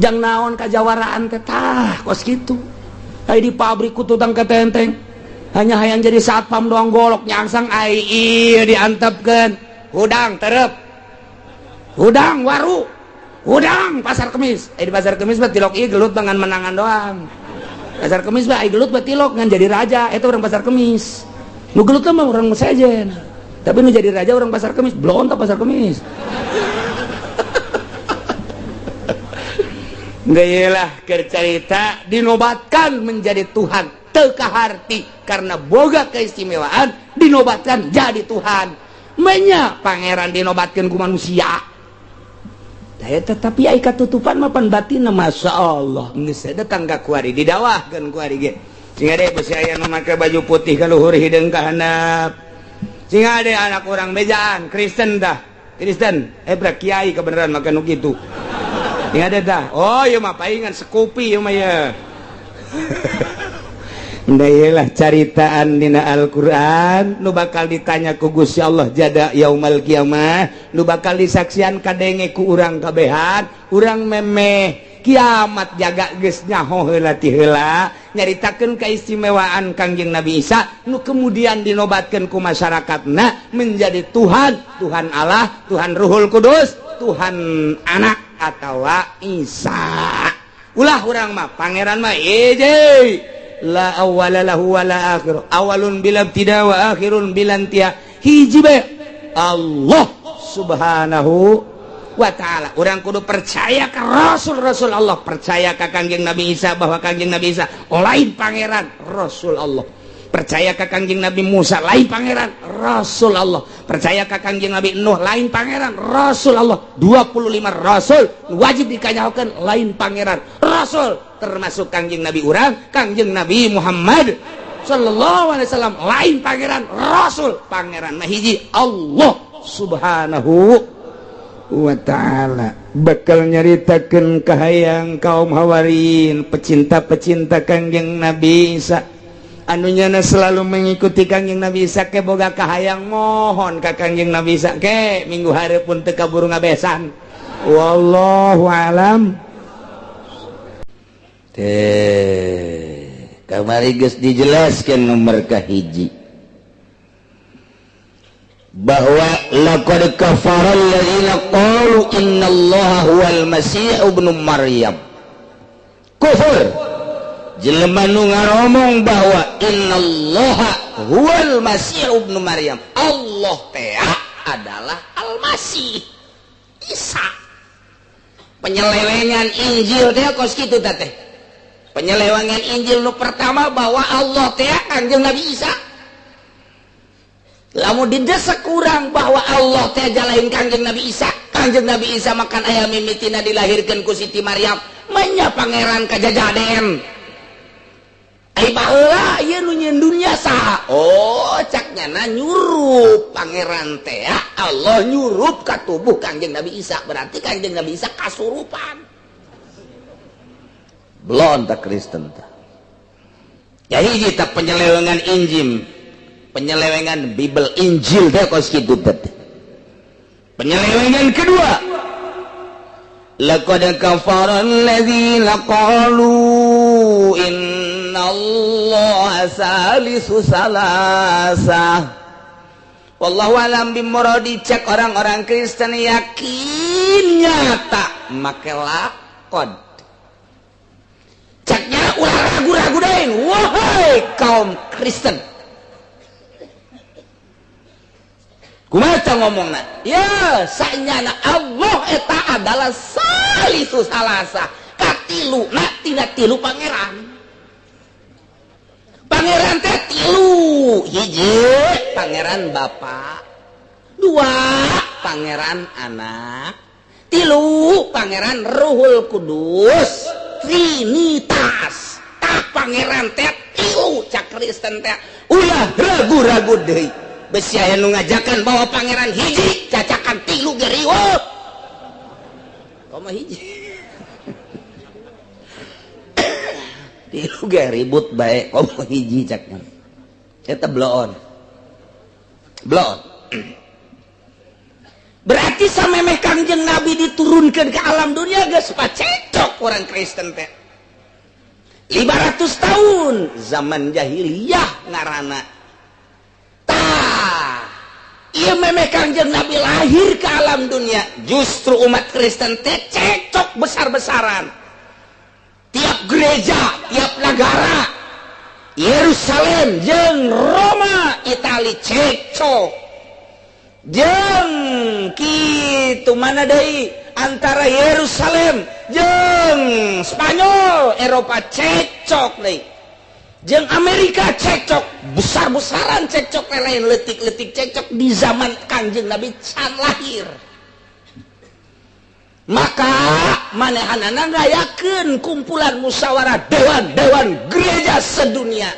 Jang naon kajawaraan teh tah kos kitu. Ai di pabrik ku tutang ketenteng. Hanya hayang jadi satpam doang, golok nyangsang ai ieu diantepkeun. Hudang terep. Hudang waru. Hudang pasar kemis. Eh, di pasar kemis mah tilok ieu gelut dengan menangan doang. Pasar kemis mah ai gelut mah tilok ngan jadi raja, itu orang pasar kemis. Nu gelut mah orang sejen. Tapi nu jadi raja orang pasar kemis, belum tak pasar kemis. Gak cerita dinobatkan menjadi Tuhan teu kaharti karena boga keistimewaan dinobatkan jadi Tuhan. Menya pangeran dinobatkan ku manusia. Daya tetapi ai katutupan mapan batin, Masya Allah, geus datang ka kuari, didawahkeun kuari ge. Sing ade besi aya nu make baju putih ka luhur, hideung ka handap. Sing ade anak orang bejaan Kristen dah. Kristen, eh, bra kiai kebenaran make nu kitu. Sing ade dah. Oh, ieu mah paingan sekupi ieu mah ya. Lah caritaan dina Al-Qur'an nu bakal ditanya ku Gusti Allah jada yaumal kiamah, nu bakal disaksian kadenge ku urang kabehan. Urang memeh kiamat jaga geus nyaho heula ti heula nyaritakeun keistimewaan Kangjeng Nabi Isa nu kemudian dinobatkeun ku masyarakatna menjadi Tuhan, Tuhan Allah, Tuhan Ruhul Kudus, Tuhan anak atawa Isa. Ulah urang mah pangeran mah eje la awwala lahu wala akhir, awalun bila ibtida wa akhirun bila intiha, hiji bae Allah Subhanahu. wa ta'ala. Urang kudu percaya ke Rasul-Rasul Allah, percaya ke Kangjeng Nabi Isa bahwa Kangjeng Nabi Isa lain pangeran, Rasul Allah. Percaya ke Kangjeng Nabi Musa lain pangeran, Rasul Allah. Percaya ke Kangjeng Nabi Nuh lain pangeran, Rasul Allah. 25 Rasul wajib dikanyahokeun lain pangeran, Rasul, termasuk Kangjeng Nabi urang, Kangjeng Nabi Muhammad sallallahu alaihi wasallam lain pangeran, Rasul. Pangeran mah hiji, Allah Subhanahu wa ta'ala. Bakal nyaritakeun kahayang kaum Hawarin, pecinta-pecinta Kangjeng Nabi Isa, anu nyana selalu mengikuti Kangjeng Nabi Isa, ke boga kahayang mohon ka Kangjeng Nabi Isa ke minggu hari pun teu kaburu ngabesan. Wallahu alam. Teh kamari geus dijelaskan nomor kahiji bahwa laqad kafara alladzina qalu innallaha huwal masih ibnu Maryam. Kufur jelema nu ngaromong bahwa innallaha huwal masih ibnu Maryam, Allah teh adalah Al-Masih Isa. Penyelewengan Injil teh kos kitu teh. Penyelewengan Injil nu pertama bahwa Allah teh Kangjeng Nabi Isa. Lamun didesak kurang bahwa Allah teh lain Kangjeng Nabi Isa, Kangjeng Nabi Isa makan aya mimitina dilahirkan ku Siti Maryam, manya pangeran kajajaden. Ai baheula ieu nu nyieun dunya saha? Oh, cak nyana nyurup pangeran teh Allah nyurup ka tubuh Kangjeng Nabi Isa, berarti Kangjeng Nabi Isa kasurupan. Belum tak Kristen tah. Ya hiji tak penyelewengan Injil, penyelewengan Bible Injil teh kos kitu teh. Penyelewengan kedua, laqad kafara alladzina qalu innallaha salisu salasah. Wallahu alam bimuradi. Cek orang-orang Kristen yakin nyata make laqad. Ceknya ulah ragu-ragu deui, wahai kaum Kristen. Kumaha ngomongna? Ya, sanyana Allah eta adalah salisu salasa, katilu na tina tilu pangeran. Pangeran teh tilu, hiji pangeran Bapa, dua pangeran Anak, tilu pangeran Ruhul Kudus, Trinitas. Tah pangeran teh tilu cak Kristen teh ulah ragu-ragu deui. Besi aya nu ngajakan bahwa pangeran hiji, cacakan tilu ge riweuh. Komo hiji. Tilu ge ribut bae, komo hiji caknya. Eta bloon. Bloon. Berarti samemeh Kangjeng Nabi diturunkan ke alam dunia geus pacecok orang Kristen teh. 500 tahun zaman jahiliyah ngaranna. Tah, ieu memeh Kangjeng Nabi lahir ke alam dunia, justru umat Kristen teh cekcok besar-besaran. Tiap gereja, tiap negara, Yerusalem jeung Roma, Itali cekcok. Jeung kitu mana deui antara Yerusalem jeung Spanyol, Eropa cekcok deui. Jeung Amerika cekcok, besar-besaran cekcok, lain letik-letik cekcok di zaman Kangjeng Nabi can lahir. Maka manehanana ngayakeun kumpulan musyawarah dewan-dewan gereja sedunia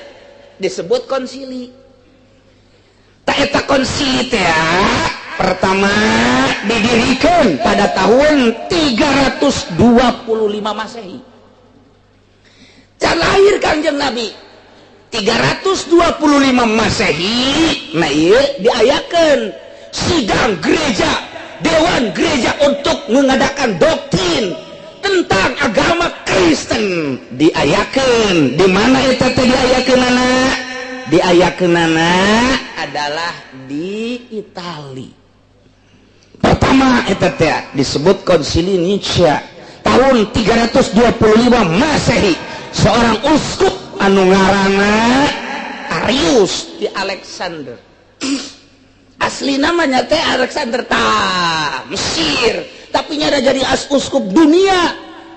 disebut konsili. Tak eta konsili teh pertama didirikan pada tahun 325 Masehi. Can lahir Kangjeng Nabi 325 Masehi. Nah ieu diayakeun sidang gereja, dewan gereja untuk mengadakan doktrin tentang agama Kristen. Diayakeun di mana eta teh diayakeunana? Diayakeunana adalah di Itali. Pertama eta teh disebut Konsili Nicea tahun 325 Masehi. Seorang uskup anu ngaranna Arius di Alexander. Asli namanya teh Alexander ta Mesir. tapi nyana jadi uskup dunia.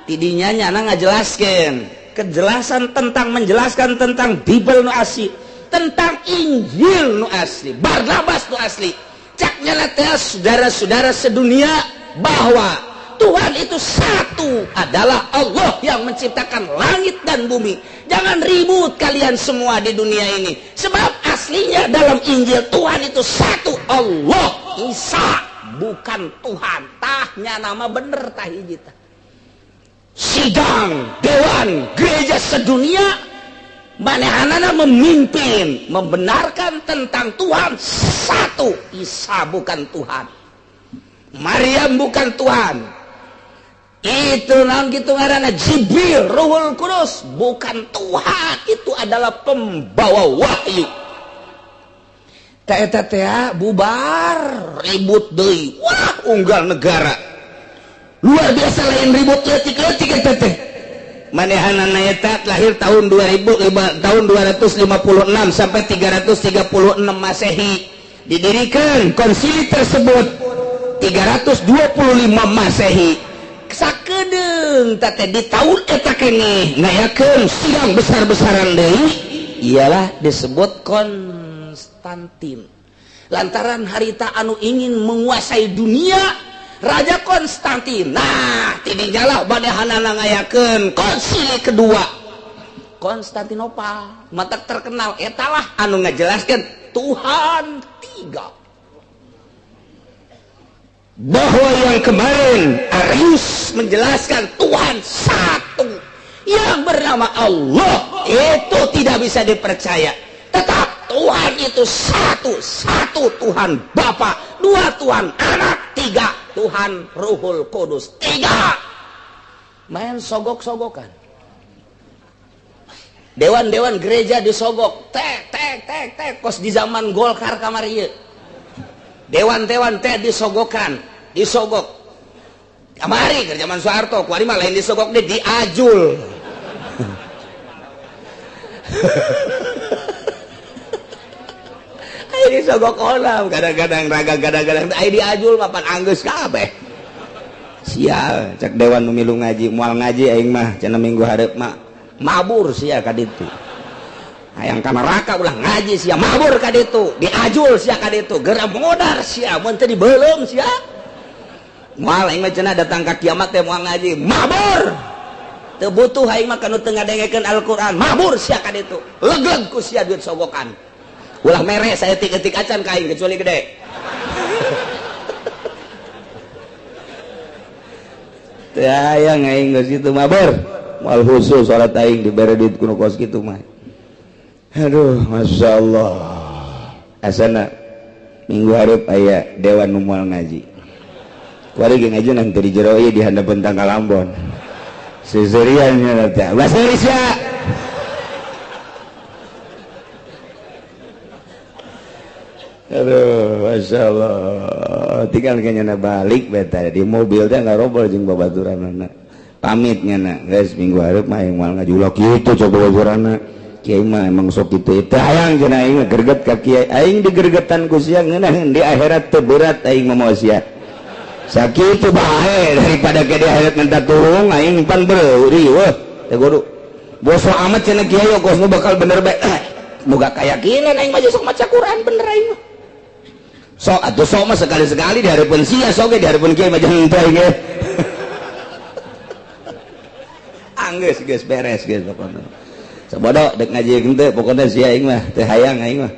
Tidinya nyana ngajelaskeun kejelasan tentang menjelaskan tentang Bible nu asli, tentang Injil nu asli, Barnabas nu asli. Cak nyana teh saudara-saudara sedunia bahwa Tuhan itu satu, adalah Allah yang menciptakan langit dan bumi. Jangan ribut kalian semua di dunia ini. Sebab aslinya dalam Injil Tuhan itu satu, Allah, Isa bukan Tuhan. Tahnya nama bener tah hiji tah. Sidang dewan gereja sedunia manehanana memimpin membenarkan tentang Tuhan satu, Isa bukan Tuhan, Maryam bukan Tuhan. Itu naon gitu ngaranna Jibril Ruhul Kudus bukan Tuhan, itu adalah pembawa wahyu. Teh eta teh bubar ribut deui. Wah, unggal negara luar biasa lain ribut leutik-leutik eta teh. Manehanana eta lahir tahun 2000 tahun 256 sampai 336 Masehi. Didirikan konsili tersebut 325 Masehi. Sakedeung teh di tahun eta keneh ngayakeun sidang besar-besaran deui, ialah disebut Konstantin. Lantaran harita anu ingin menguasai dunia Raja Konstantin. Nah, tidinya lah manehanana ngayakeun konsili kedua Konstantinopel. Mata terkenal etalah anu ngajelaskeun Tuhan tiga. Bahwa yang kemarin Arius menjelaskan Tuhan satu yang bernama Allah itu tidak bisa dipercaya. Tetap Tuhan itu satu, satu Tuhan Bapa, dua Tuhan Anak, tiga Tuhan Ruhul Kudus, tiga. Main sogok-sogokan. Dewan-dewan gereja disogok, tek tek tek tek kos di zaman Golkar kamari ieu. Dewan-dewan teh disogokan, disogok. Kamari ke zaman Soeharto, kuari mah lain disogok deh, diajul. Ayo disogok olam, kadang-kadang raga kadang-kadang ayo diajul mapan anggeus kabeh. Sial, cek dewan nu milu ngaji, moal ngaji aing mah cenah minggu hareup mah mabur sia ka ditu. Hayang ka neraka ulah ngaji sia, mabur ka ditu, diajul sia ka ditu, geura modar sia, mun teu dibeuleum sia. Moal aing mah cenah datang ka kiamat teh moal ngaji, mabur. Teu butuh aing mah kanu teu ngadengekeun Al-Qur'an, mabur sia ka ditu. Legleg ku sia duit sogokan. Ulah mere saeutik-eutik acan ka aing kecuali gede. Teu hayang aing geus kitu mabur. Moal khusus salat aing dibere duit kuno kos kitu mah. Aduh, Masya Allah. Asana minggu hareup aya dewan nu moal ngaji. Kuari ge ngaji nanti di jero ieu di handapeun tangkal Ambon. Seserian nya teh. Bahasa Indonesia. Aduh, Masya Allah. Tinggal kayaknya balik beta di mobil teh ngarobol jeung babaturanana. Pamit nya guys minggu hareup mah aing moal ngaji ulah kitu coba babaturanna. Kiai mah emang sok kitu teh hayang cenah aing greget ka kiai. Aing digergetan ku sia ngeunaheun di akhirat teu berat aing mah moal sia. Sakitu bae daripada ke di akhirat minta turung aing pan beuri weuh teh kudu. Boso amat cenah kiai kos nu bakal bener bae. Boga keyakinan aing mah sok maca Quran bener aing mah. Sok atuh sok mah sekali-sekali di hareupeun sia sok ge di hareupeun kiai mah jangan teh ge. Anggeus geus beres geus pokona. Sabodo dek ngaji henteu pokona sia aing mah teu hayang aing mah.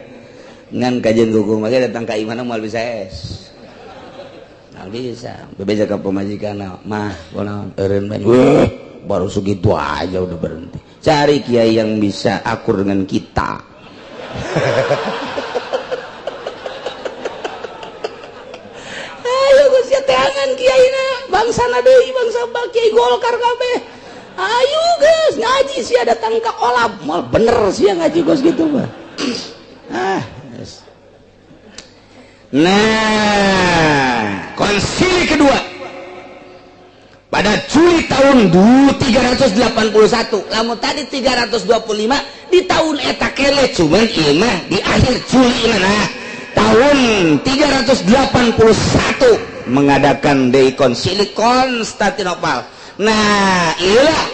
Ngan kajian hukum mah datang ka imahna moal bisa es. Moal bisa. Bebeja ka pamajikan mah kunaon eureun bae. Weuh, baru segitu aja udah berhenti. Cari kiai yang bisa akur dengan kita. Ayo geus teangan kiaina, bangsana deui bangsa kiai Golkar kabeh. Ayo geus ngaji sia datang ka olab, moal bener sia ngaji geus gitu mah. Ah, yes. Nah, konsili kedua pada Juli tahun 381. Lamun tadi 325 di tahun eta kele cuman ieu mah di akhir Juli mah nah tahun 381 Mengadakan deui Konsili Konstantinopel. Nah, iyalah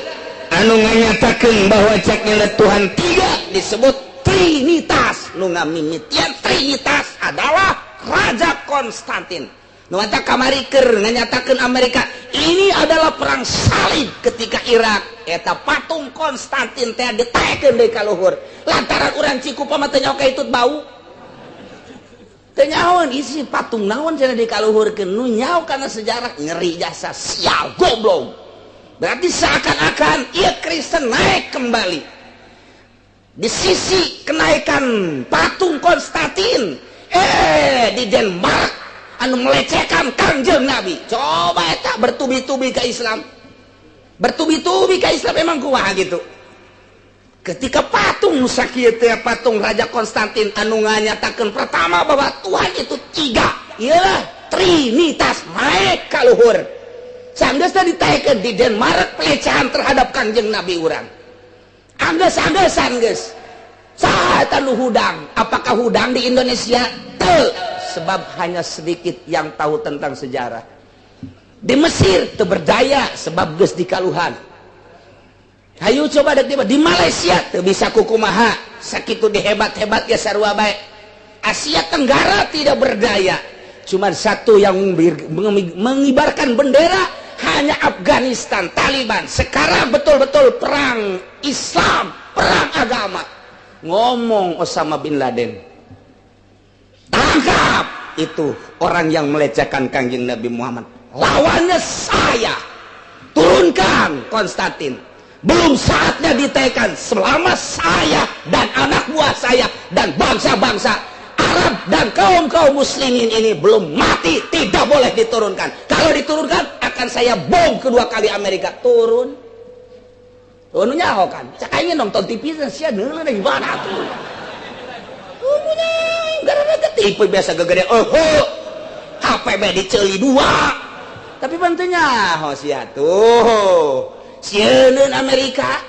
anu nganyatakeun bahwa ceknya Tuhan tiga disebut Trinitas. Nu ngamimitian Trinitas adalah Raja Konstantin. Nu kamari keur nganyatakeun Amerika ini adalah perang salib ketika Irak eta patung Konstantin teh ditaekeun deui ka luhur lantaran urang Cikupa mah teu nyaho itu bau, teu nyahoan isi patung naon cenah dikaluhurkeun. Nu nyaho kana sejarah ngeri jasa, sial, goblok. Berarti seakan-akan ieu Kristen naik kembali. Di sisi kenaikan patung Konstantin, di Denmark anu melecehkan Kangjeng Nabi, coba eta bertubi-tubi ke Islam, bertubi-tubi ke Islam. Emang kumaha gitu ketika patung sakieu teh, patung Raja Konstantin anu nganyatakeun pertama bahwa Tuhan itu tiga, iyalah Trinitas, naik ka luhur. Sanggeus teh ditaekeun di Denmark pelecehan terhadap Kangjeng Nabi urang, anggeus-anggesan geus. Saha eta nu hudang? Apakah hudang di Indonesia? Teu, sebab hanya sedikit yang tahu tentang sejarah. Di Mesir teu berdaya sebab geus dikaluhan. Hayu coba dek di Malaysia teu bisa kukumaha, sakitu dihebat-hebat ya sarua bae. Asia Tenggara tidak berdaya, cuma satu yang mengibarkan bendera hanya Afghanistan, Taliban. Sekarang betul-betul perang Islam, perang agama. Ngomong Osama bin Laden, tangkap itu orang yang melecehkan Kangjeng Nabi Muhammad, lawannya saya, turunkan Konstantin. Belum saatnya ditekan selama saya dan anak buah saya dan bangsa-bangsa Arab dan kaum-kaum muslimin ini belum mati, tidak boleh diturunkan. Kalau diturunkan, akan saya bom kedua kali Amerika. Turun. Oh, nu nyaho kan cak aing nonton TV sia neuleuh gimana tuh. Gara-gara TV biasa gegede, oh, oh. HP be diceuli dua, tapi bantunya nyaho sia tuh. Sieun Amerika.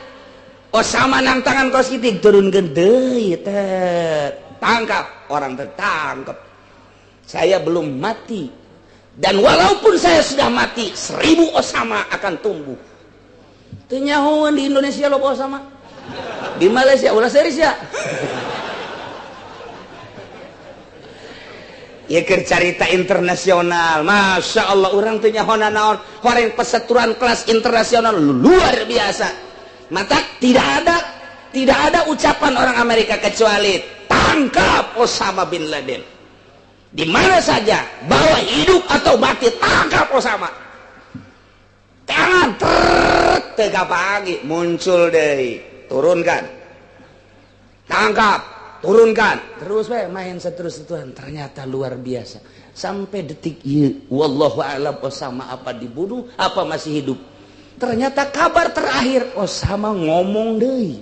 Osama nang tangan kos kitu, turunkeun deui teh, tangkap orang, tertangkap. Saya belum mati dan walaupun saya sudah mati, 1000 Osama akan tumbuh. Teu nyahoan di Indonesia loba Osama, di Malaysia ulah serius ya. Ya, carita internasional, Masya Allah, orang teu nyaho naon orang perseteruan kelas internasional luar biasa. Mata tidak ada ucapan orang Amerika kecuali tangkap Osama bin Laden di mana saja, bawa hidup atau mati, tangkap Osama. Tangan tega pagi muncul deh, turunkan, tangkap, turunkan terus we main seterus. Tuhan ternyata luar biasa sampai detik ini, wallahu alam Osama apa dibunuh apa masih hidup. Ternyata kabar terakhir Osama ngomong deh,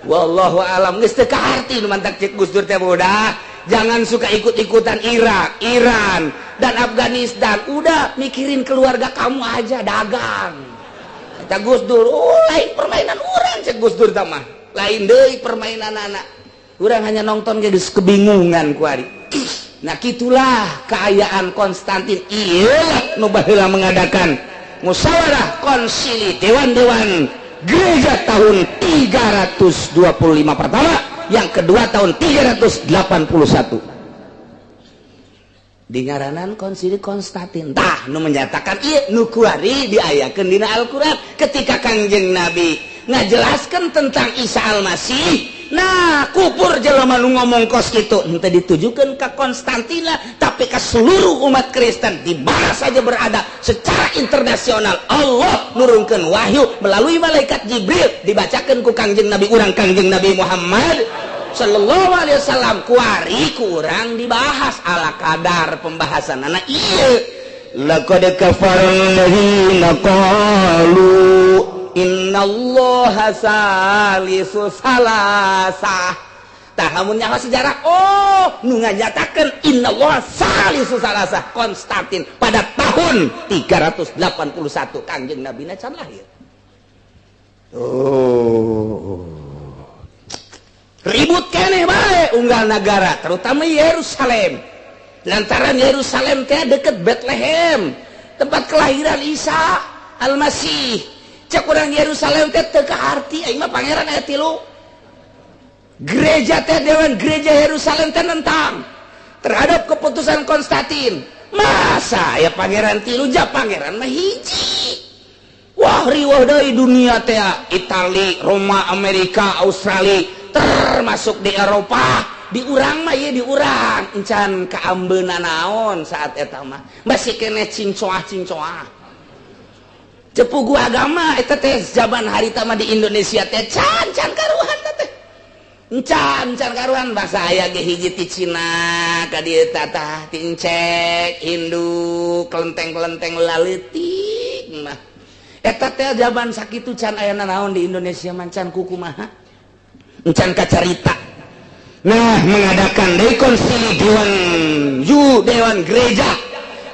wallahu alam geus teu kaharti. Nu mantak cek Gus Dur teh, udah jangan suka ikut-ikutan Irak, Iran dan Afghanistan, udah mikirin keluarga kamu aja, dagang. Kata Gus Dur, oh, lain permainan orang cek Gus Dur mah, lain deui permainan anak orang, hanya nonton geus kebingungan kuari. Nah, gitulah keayaan Konstantin. Iya, nu baheula mengadakan musyawarah konsili dewan-dewan gereja tahun 325 pertama, yang kedua tahun 381 di ngaranan Konsili Konstantin. Tah, nu menyatakan ieu nu kuari diayakeun dina Al-Qur'an ketika Kangjeng Nabi ngajelaskan tentang Isa Al-Masih. Nah, kupur jelema nu ngomong kos kitu henteu ditujukan ke Konstantina, tapi ke seluruh umat Kristen di mana saja berada secara internasional. Allah nurunkan wahyu melalui malaikat Jibril, dibacakan ku Kangjeng Nabi urang, Kangjeng Nabi Muhammad Sallallahu Alaihi Wasallam. Kuari kurang dibahas ala kadar pembahasan anak iya. Laqad kafara alladzina qalu innallaha salisu salasah. Tah, lamun nyaho sejarah, oh, nu nganyatakeun innallaha salisu salasah Konstantin pada tahun 381, Kangjeng Nabi can lahir. Oh, ribut keneh bae unggal negara, terutama Yerusalem. Lantaran Yerusalem teh deket Bethlehem, tempat kelahiran Isa Al-Masih. Cek urang Yerusalem teh teu kaharti, aing mah pangeran aya tilu. Gereja teh, dewan gereja Yerusalem teh nentang terhadap keputusan Konstantin. Masa ya pangeran tilu, ja pangeran mah hiji. Wah, riweuh deui dunia teh, Itali, Roma, Amerika, Australia, termasuk di Eropa. Di urang mah ieu, di urang encan kaambeuna naon saat eta mah, masih keneh cincoah cincoah cepugu agama eta teh. Zaman harita mah di Indonesia teh can can karuhan teh, encan can karuhan. Bahasa aya ge hiji ti Cina ka dieu, tah ti encek Hindu, kelenteng-kelenteng laletik mah eta teh. Zaman sakitu can aya naon di Indonesia, mancan kukumaha, encan kacarita. Nah, mengadakan rekonsili dewan ju dewan gereja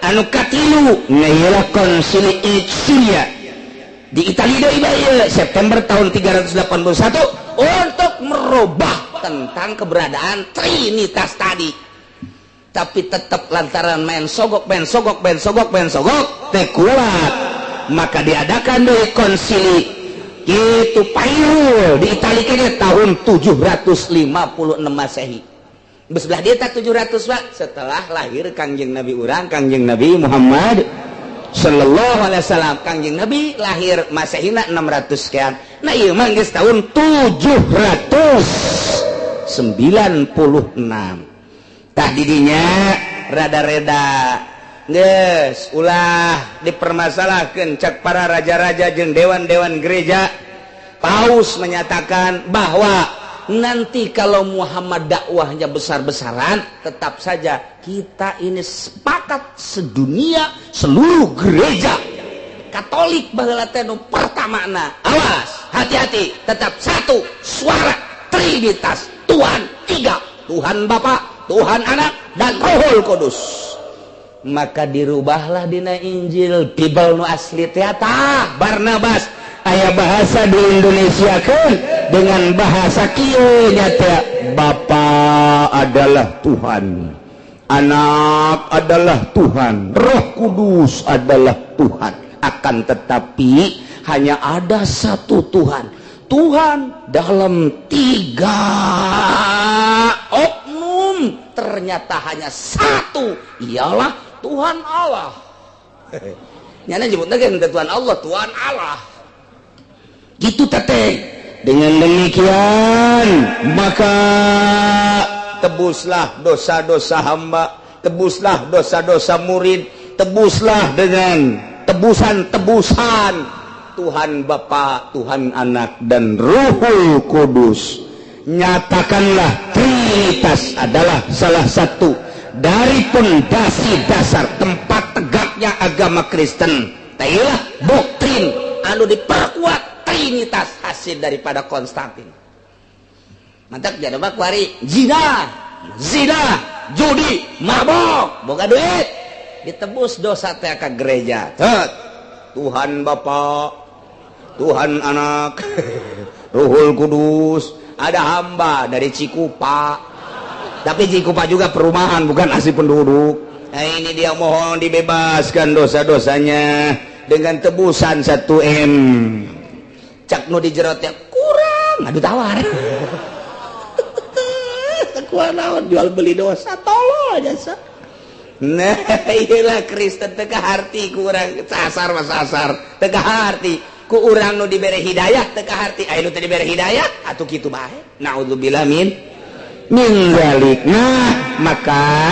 anu katilu, nah, konsili Nicea di Italia deui, September tahun 381, untuk merubah tentang keberadaan Trinitas tadi. Tapi tetap lantaran main sogok, main sogok, main sogok, main sogok teh kuat, maka diadakan deui konsili itu Pairul di Itali kayaknya tahun 756 Masehi. Sebelah dia tak 700, Pak, setelah lahir Kangjeng Nabi urang, Kangjeng Nabi Muhammad Sallallahu Alaihi Wasallam. Kangjeng Nabi lahir Masehina 600 sekian. Nah, iya mah geus tahun 796. Tah, didinya rada-reda geus ulah dipermasalahkan cek para raja-raja jeung dewan-dewan gereja. Paus menyatakan bahwa nanti kalau Muhammad dakwahnya besar-besaran, tetap saja kita ini sepakat sedunia, seluruh gereja Katolik baheula teh nu pertamana, awas, hati-hati, tetap satu suara, Trinitas, Tuhan tiga, Tuhan Bapa, Tuhan Anak, dan Roh Kudus. Maka dirubahlah dina Injil, Bible nu asli teh. Barnabas aya bahasa di Indonesia kan dengan bahasa kieu nyata, Bapa adalah Tuhan, Anak adalah Tuhan, Roh Kudus adalah Tuhan, akan tetapi hanya ada satu Tuhan, Tuhan dalam tiga oknum ternyata hanya satu, ialah Tuhan Allah. Nyana nyebutna ge Tuhan Allah, Tuhan Allah gitu teteh. Dengan demikian maka tebuslah dosa-dosa hamba, tebuslah dosa-dosa murid, tebuslah dengan tebusan-tebusan Tuhan Bapa, Tuhan Anak, dan Ruhul Kudus. Nyatakanlah Trinitas adalah salah satu dari pondasi dasar tempat tegaknya agama Kristen. Tailah doktrin anu diperkuat Trinitas hasil daripada Konstantin. Mantap, jadi mah kuari zina zina, judi, mabok, boga duit, ditebus dosa teh ka gereja. Tet. Tuhan Bapa, Tuhan Anak, Ruhul Kudus. Ada hamba dari Cikupa, tapi Cikupa juga perumahan, bukan asli penduduk. Nah, ini dia mohon dibebaskan dosa-dosanya dengan tebusan 1 M. Cak nu di jerotnya kurang, aduh, tawar kurang naon, jual beli dosa, tolol aja. Nah, iyalah, Kristen teu kaharti ku urang, sasar mah sasar teu kaharti ku urang. Nu dibere hidayah teu kaharti, aya nu teu dibere hidayah atuh kitu bae, naudzubillah min min dzalik. Nah, maka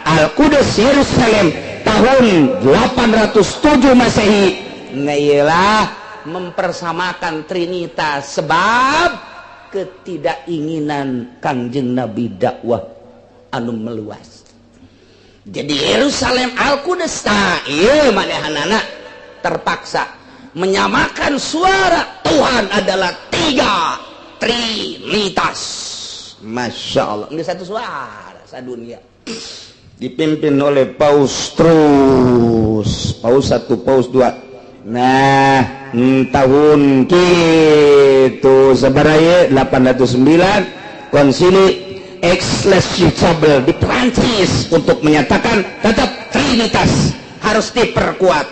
Al-Qudus Yerusalem tahun 807 Masehi. Nah, iyalah, mempersamakan Trinitas sebab ketidakinginan Kangjeng Nabi dakwah anu meluas. Jadi Yerusalem Al-Qudus, nah, iya, manehanana terpaksa menyamakan suara Tuhan adalah tiga, Trinitas. Masya Allah. Ini satu suara sadunia. Dipimpin oleh Paus terus Paus satu, Paus dua. Nah, tahun gitu sabaraha 809 konsili. Aix-les-Chapelles di Prancis untuk menyatakan tetap Trinitas harus diperkuat.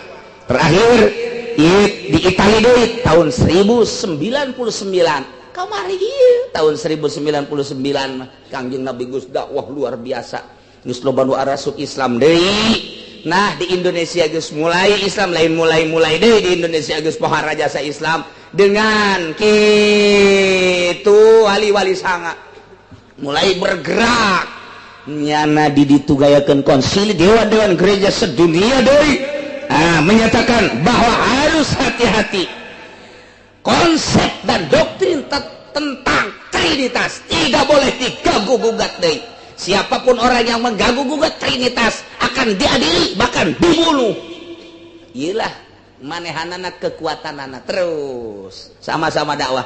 Terakhir di Itali deui tahun 1099. Kamari tahun 1099 mah Kangjeng Nabi geus dakwah luar biasa, geus loba nu arasup Islam deui. Nah, di Indonesia geus mulai Islam, lain mulai-mulai deui, di Indonesia geus pohara jasa Islam dengan kitu wali-wali sanga mulai bergerak nyana di ditugayakeun konsili dewan-dewan gereja sedunia deui, ah, menyatakan bahwa harus hati-hati, konsep dan doktrin tentang Trinitas tidak boleh diganggu gugat deui. Siapapun orang yang mengganggu gugat Trinitas akan diadili, bahkan dibunuh. Iyalah, manehanana kekuatan anak terus sama-sama dakwah.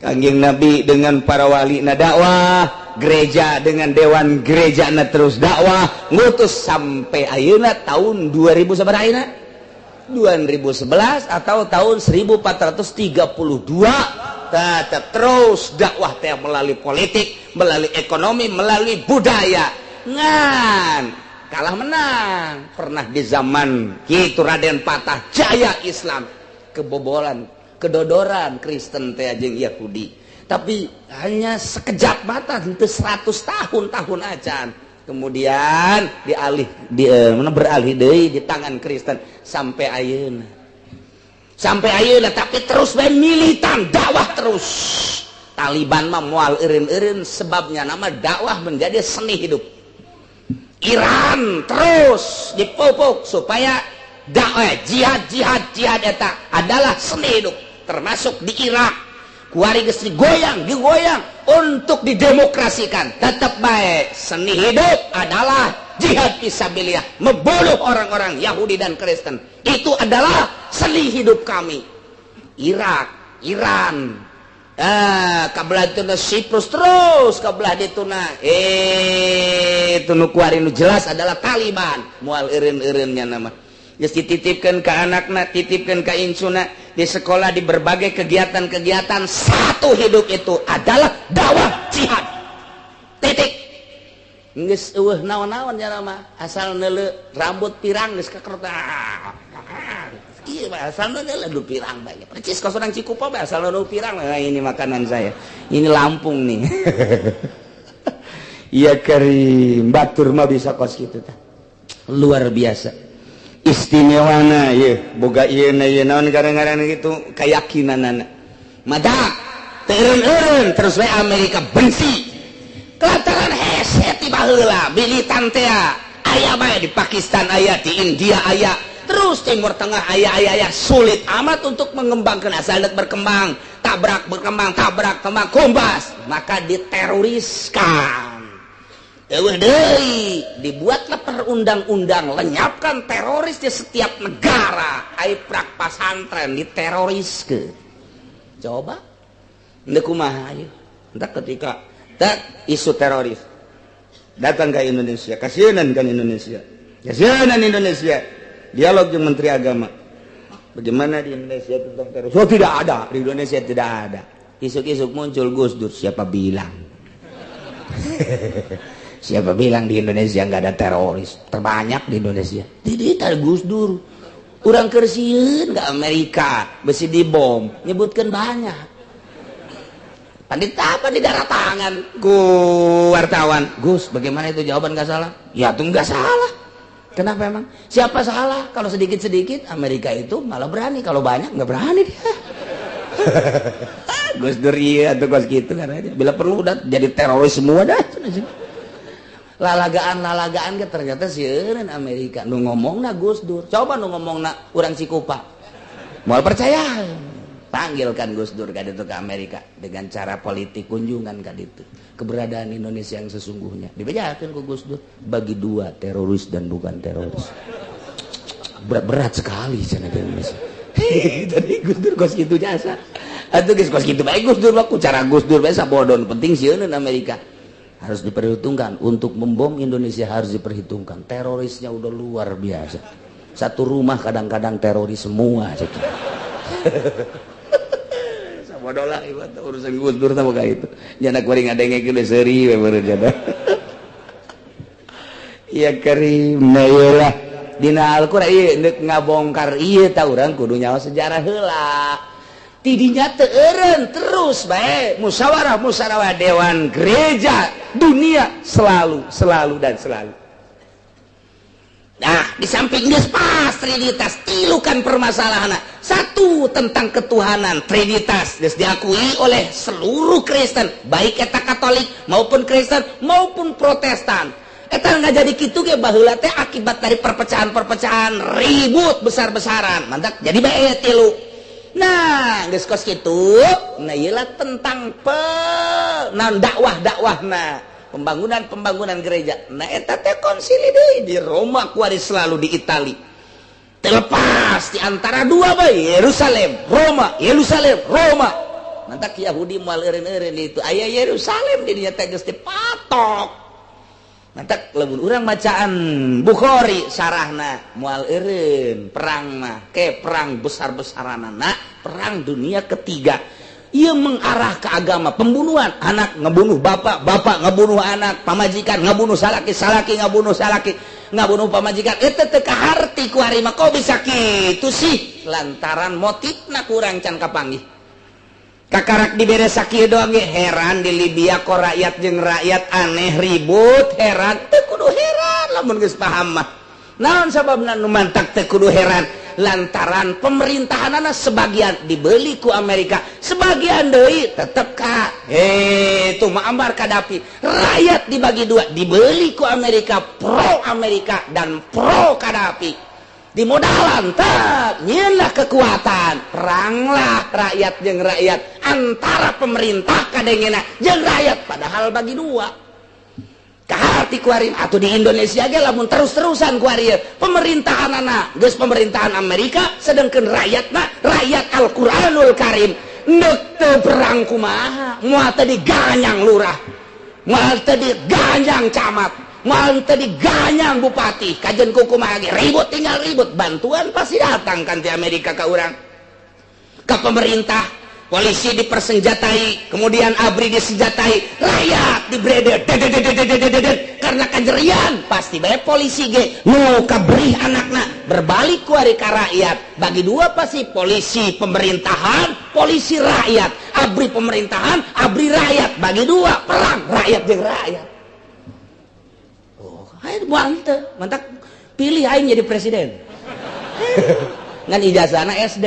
Kangjeng Nabi dengan para wali na dakwah, gereja dengan dewan gereja na terus dakwah, ngutus sampai ayeuna tahun 2000 sabaraha ayeuna? 2011 atau tahun 1432 tetap terus dakwah teh melalui politik, melalui ekonomi, melalui budaya. Ngan kalah menang pernah di zaman kitu Raden Patah jaya Islam, kebobolan, kedodoran Kristen teh jeung Yahudi, tapi hanya sekejap mata, itu 100 tahun tahun acan kemudian dialih di mana beralih deui di tangan Kristen sampai ayeuna, sampai ayeuna. Tapi terus bae militan dakwah terus. Taliban mah moal eureun-eureun, sebabnya nama dakwah menjadi seni hidup. Iran terus dipupuk supaya dakwah jihad, jihad, jihad eta adalah seni hidup. Termasuk di Irak kuari geus digoyang digoyang untuk didemokrasikan, tetap baik seni hidup adalah jihad fisabilillah, membunuh orang-orang Yahudi dan Kristen itu adalah seni hidup kami. Irak, Iran, ah, kabelah itu Siprus, terus kabelah itu na itu nu kuari nu jelas adalah Taliban moal eureun-eureunnya. Nama geus dititipkeun ke anakna, titipkeun ke incuna di sekolah, di berbagai kegiatan-kegiatan, satu hidup itu adalah dakwah jihad, titik. Geus eueuh naon-naon nya mah, asal neuleu rambut pirang geus kakerta. Iya, asal neuleu lu pirang bae, percis kos orang Cikupa bae, asal nu pirang. Nah, ini makanan saya, ini Lampung nih. Iya, kerim batur mah bisa kos gitu tah, luar biasa istimewana. Ye boga ieu na ieu naon gara-gara gitu keyakinanana mada teu eureun-eureun. Terus we Amerika benci kelantaran hese ti baheula militan teh aya bae di Pakistan, aya di India, aya terus Timur Tengah, aya aya aya. Sulit amat untuk mengembangkan, asal berkembang tabrak, berkembang tabrak, kembang kumbas, maka diteroriskan. Eueuh deui, dibuatlah perundang-undang lenyapkan teroris di setiap negara. Ai prak pasantren diteroriskeun, coba ndek kumaha ayo. Entah ketika tak isu teroris datang ke Indonesia, kasihanan kan Indonesia, kasihanan Indonesia. Dialog dengan Menteri Agama, bagaimana di Indonesia tentang teroris? Oh, tidak ada di Indonesia, tidak ada. Isuk-isuk muncul Gus Dur, siapa bilang, siapa bilang di Indonesia nggak ada teroris? Terbanyak di Indonesia. Tidak ada Gus Dur, urang keur sieun ke Amerika besi dibom, nyebutkan banyak. Pandit apa di darah tangan ku wartawan. Gus, bagaimana itu jawaban, nggak salah ya? Tuh, nggak salah. Kenapa emang? Siapa salah? Kalau sedikit-sedikit Amerika itu malah berani, kalau banyak nggak berani dia. Gus Dur iya atau kos gitu kan aja. Bila perlu udah jadi teroris semua dah. Lalagaan lalagaan ke ternyata sieun Amerika. Nu ngomongna Gus Dur. Coba nu ngomongna urang Cikupa. Mau percaya? Panggilkan Gus Dur ka ditu ke Amerika dengan cara politik kunjungan ka ditu. Keberadaan Indonesia yang sesungguhnya dibejakeun ku Gus Dur, bagi dua, teroris dan bukan teroris. Berat-berat sekali sana di Indonesia. Tadi Gus Dur kos gitu jasa. Atuh geus kos kitu bae Gus Dur mah, ku cara Gus Dur bae sabodon, penting sieun Amerika. Harus diperhitungkan untuk membom Indonesia, harus diperhitungkan. Terorisnya udah luar biasa. Satu rumah kadang-kadang teroris semua gitu. Bodoh lah ieu urusan Gus Dur tah boga itu. Jana kuring ngadenge geus seuri we meureun jana. Ya karim, nah ieu lah dina Al-Qur'an ieu deuk ngabongkar ieu tah urang kudu nyaho sejarah heula. Tidinya teu eureun terus bae musyawarah musyawarah dewan gereja dunia selalu, selalu, dan selalu. Nah, di samping geus pas Trinitas, tilukan permasalahan. Satu tentang ketuhanan, Trinitas geus diakui oleh seluruh Kristen, baik eta Katolik maupun Kristen maupun Protestan. Eta nggak jadi kitu ge baheula teh akibat dari perpecahan-perpecahan ribut besar-besaran. Mantap, jadi bae tilu. Nah, geus kos kitu, nah ieu tentang pe nah dakwah-dakwahna, pembangunan-pembangunan gereja. Nah, eta teh konsili deui di Roma kuari selalu di Itali. Terlepas di antara dua bae, Yerusalem, Roma, Yerusalem, Roma. Mantak Yahudi moal eureun-eureun itu aya Yerusalem di dinya teh geus dipatok. Mantak lamun urang bacaan Bukhari sarahna moal eureun perang mah ke perang besar-besaranana, perang dunia ketiga. Ia mengarah ke agama, pembunuhan, anak ngebunuh bapak, bapak ngebunuh anak, pamajikan ngebunuh salaki, salaki ngebunuh salaki, ngebunuh pamajikan. Itu teu kaharti ku ari mah, kok bisa kitu sih? Lantaran motifna kurang can kapanggih. Kakarak dibere sakieu doang ge heran di Libya kok rakyat jeung rakyat aneh ribut, heran. Teu kudu heran lamun geus paham mah. Naon sababna nu mantak teu kudu heran? Lantaran pemerintahanana sebagian dibeli ku Amerika, sebagian deui tetep ka itu Muammar Gaddafi. Rakyat dibagi dua, dibeli ku Amerika, pro Amerika dan pro Gaddafi, dimodalan tak nyieunlah kekuatan, peranglah rakyat jeung rakyat antara pemerintah kadengena jeung rakyat, padahal bagi dua. Kaharti kuari atau di Indonesia ge lamun terus-terusan kuari pemerintahan anak geus pemerintahan Amerika, sedangkan rakyatna rakyat Al-Qur'anul Karim, neuk teu perang kumaha? Moal teu diganyang lurah, moal teu diganyang camat, moal teu diganyang bupati. Kajen ku kumaha ge ribut, tinggal ribut. Bantuan pasti datang kan di Amerika ka urang, ke pemerintah. Polisi dipersenjatai, kemudian ABRI disenjatai, rakyat dibreder, karena kajerian pasti bae polisi ge nu kaberi anakna berbalik ku ari ka rakyat. Bagi dua pasti, polisi pemerintahan, polisi rakyat, ABRI pemerintahan, ABRI rakyat, bagi dua, perang rakyat jeung rakyat. Oh, ayo buang teu mantak pilih aing jadi presiden ngan ijazahna SD.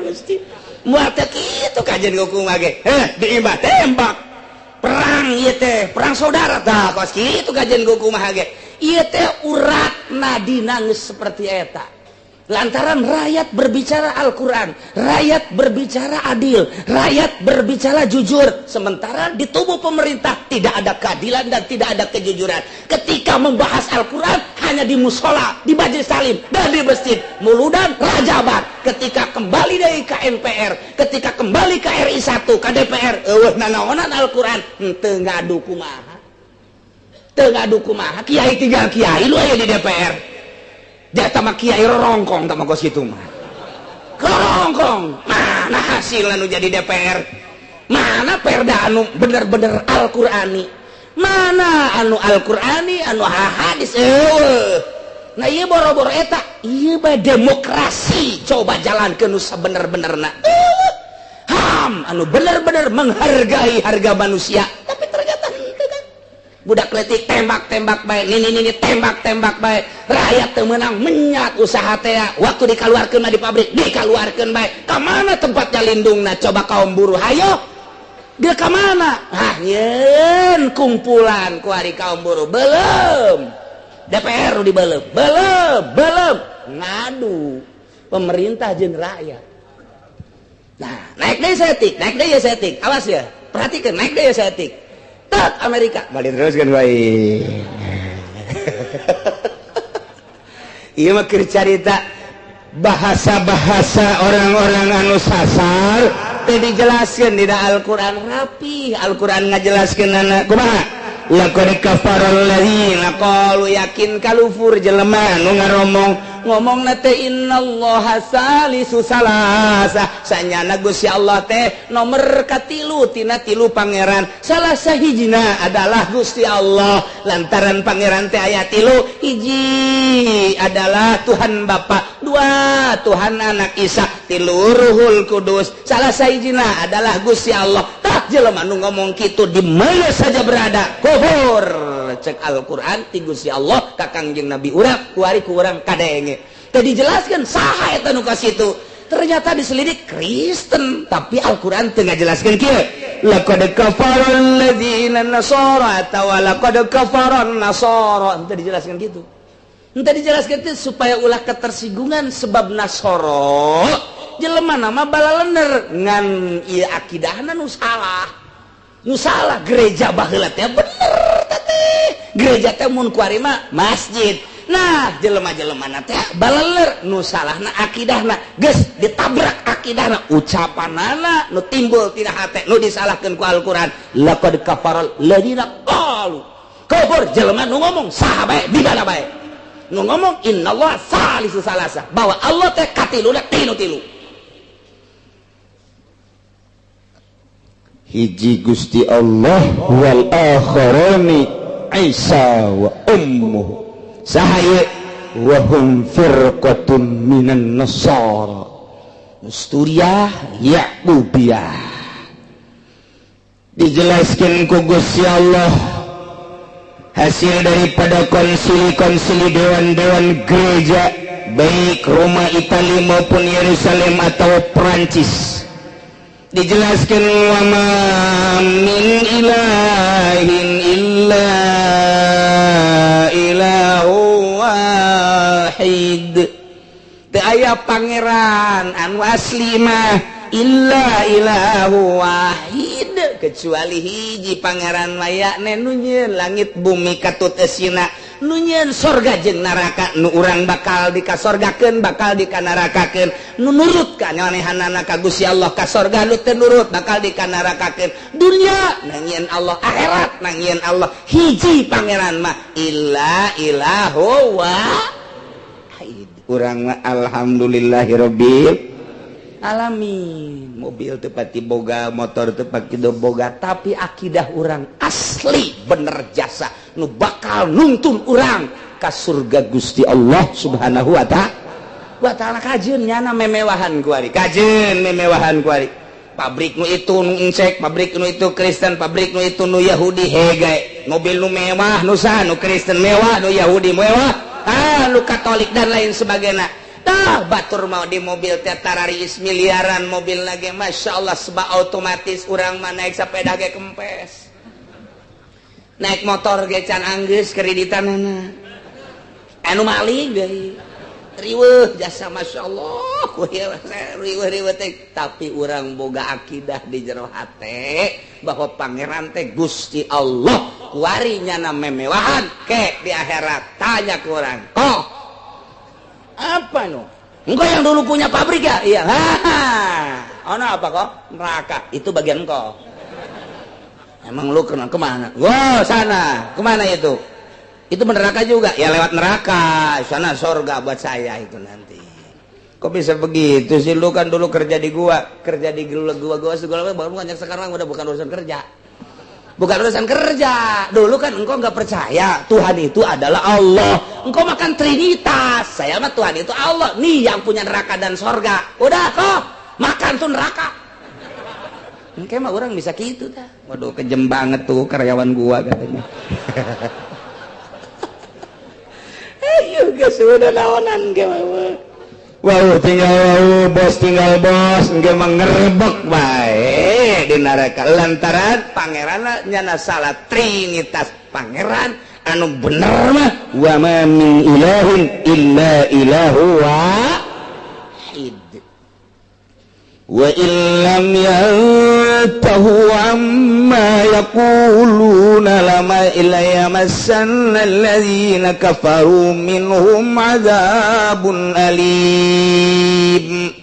Gusti, moal teh kitu kajian kumaha ge. Heh, diimbah tembak. Perang ieu teh, perang saudara tah kos kitu kajian kumaha ge. Ieu teh urat nadina geus seperti eta. Lantaran rakyat berbicara Al-Quran, rakyat berbicara adil, rakyat berbicara jujur. Sementara di tubuh pemerintah tidak ada keadilan dan tidak ada kejujuran. Ketika membahas Al-Quran hanya di musola, di majelis taklim, dan di masjid, muludan, rajaban. Ketika kembali dari ke MPR, ketika kembali ke RI 1, ke DPR, eueuh nanaonan Al-Quran, henteu ngadu kumaha. Teu ngadu kumaha, kiai tinggal kiai lu aya di DPR. Jata mah kiai rongkong tah mah kos kitu mah. Rongkong. Mana hasil anu jadi DPR? Mana perda anu bener-bener Al-Qur'ani? Mana anu Al-Qur'ani, anu hadis eueuh. Nah, ieu boro-boro eta, ieu bae demokrasi coba jalankeun nu sabener-benerna. Eueuh. HAM anu bener-bener menghargai harga manusia, tapi ternyata henteu kan. Budak letik tembak-tembak bae, nini nini tembak-tembak bae, rakyat teu meunang menyat usaha teh. Waktu dikaluarkeun mah di pabrik dikaluarkeun bae. Ka mana tempatnya lindungna coba kaum buruh? Hayo dia ka mana? Ah, nyeun kumpulan ku ari kaum buruh belum DPR di belum belum belum ngadu pemerintah jeung rakyat. Nah, naik deui saeutik, naik deui ya saeutik, awas ya, perhatikan, naik deui ya saeutik. Tak Amerika balik terus kan baik. Iya mah keur carita bahasa-bahasa orang-orang anu sasar teh dijelaskeun dina Al-Qur'an rapi. Al-Qur'an ngajelaskeun anak kumaha. Laqad kafara alladzina qalu, yakin kalufur jelema nu ngaromong, ngomongna teh innallaha salisu salasa, sanyana Gusti Allah teh nomor katilu tina tilu pangeran, salah sahijina adalah Gusti Allah. Lantaran pangeran teh aya tilu, hiji adalah Tuhan Bapa, dua Tuhan Anak Isa, tilu Ruhul Kudus, salah sahijina adalah Gusti Allah. Tah, jelema nu ngomong kitu di mana saja berada kufur, cek Al-Qur'an ti Gusti Allah ka Kangjeng Nabi urang kuari, ku urang kadenge. Tadi dijelaskan saha eta nu kasitu, ternyata diselidik Kristen, tapi Al-Qur'an teu ngajelaskeun kieu, laqad kafara alladzina nasara atawa laqad kafara nasara, henteu dijelaskan gitu. Henteu dijelaskan itu supaya ulah ketersinggungan, sebab Nasoro jelema nama balalener ngan ieu akidahna nu salah, nu salah. Gereja baheula teh bener teh, gereja teh mun kuari mah masjid. Nah, jelema-jelema teh baleler, nu salahna akidahna, geus ditabrak akidahna, ucapanana nu timbul tina hate, nu disalahkeun ku Al-Qur'an, laqad kafaral ladzina qalu, kufur jelema nu ngomong, saha bae, di mana bae, nu ngomong innallaha salisu salasa, bahwa Allah teh katiluna tinu tilu. Hiji Gusti Allah, wal akharani Isa wa ummuhu. Saha ieu? Wa hum firqatun minan nasara, Nusturiyah, Yaqubiyah. Dijelaskan ku Gusti Allah hasil daripada konsili-konsili dewan-dewan gereja, baik Roma, Itali maupun Yerusalem atau Prancis, dijelaskan wa ma min ilahin illa ilahu wahid, teu aya pangeran anu asli mah illa ilahu wahid, kecuali hiji pangeran, mayakne nu nyieun langit bumi katut esina, nu nyieun sorga jeung neraka, nu urang bakal dikasorgakeun, bakal dikanarakakeun. Nu nurut ka nyanehanana ka Gusti Allah ka sorga, nu teu nurut bakal dikanarakakeun. Dunya nu nyieun Allah, akhirat nu nyieun Allah, hiji pangeran mah illa ilahu wahid. Urang mah alhamdulillahirabbil alamin, mobil teu pati boga, motor teu pati boga, tapi akidah urang asli bener jasa nu bakal nuntun urang ka surga Gusti Allah Subhanahu wa ta'ala. Kajeun nyana memewahan kuari, kajeun memewahan kuari, pabrik nu itu nu encek, pabrik nu itu Kristen, pabrik nu itu nu Yahudi. Hege mobil nu mewah nu saha? Nu Kristen mewah, nu Yahudi mewah, ah, nu Katolik dan lain sebagainya. Tah, batur mau di mobil teh tararis miliaran, mobil lagi Masya Allah, sebab otomatis. Urang mah naik sepeda ge kempes, naik motor ge can anggeus kreditanana, anu maling deui, riweuh jasa. Masya Allah, riweuh riweuh teh, tapi urang boga akidah di jero hate bahwa pangeran teh Gusti Allah. Kuari nyana memewahan ke di akhirat tanya ku urang, kok apa no? Engkau yang dulu punya pabrik ya? Iya. Oh, no, apa kok? Neraka. Itu bagian engkau. Emang lu kena kemana? Wow, sana. Kemana itu? Itu neraka juga. Ya lewat neraka. Sana sorga buat saya itu nanti. Kok bisa begitu sih? Lu kan dulu kerja di gua, kerja di gua gua gua segala baru banyak, sekarang udah bukan urusan kerja. Bukan urusan kerja. Dulu kan engkau nggak percaya Tuhan itu adalah Allah. Engkau makan Trinitas. Saya mah Tuhan itu Allah. Nih yang punya neraka dan sorga. Udah kok makan tuh neraka. Engke mah orang bisa gitu dah. Waduh, kejem banget tuh karyawan gua katanya. Ayo geus udah naonan ge mah. Wow, tinggal wow, bos tinggal bos, engke mah ngerebek bae di neraka lantaran pangeran nyana salah Trinitas. Pangeran anu bener mah wa ma min ilahin illa ilahu wahid. Wa illam yantahu amma yaquluna lama illa yamassanna alladzina kafaru minhum adzabun alim.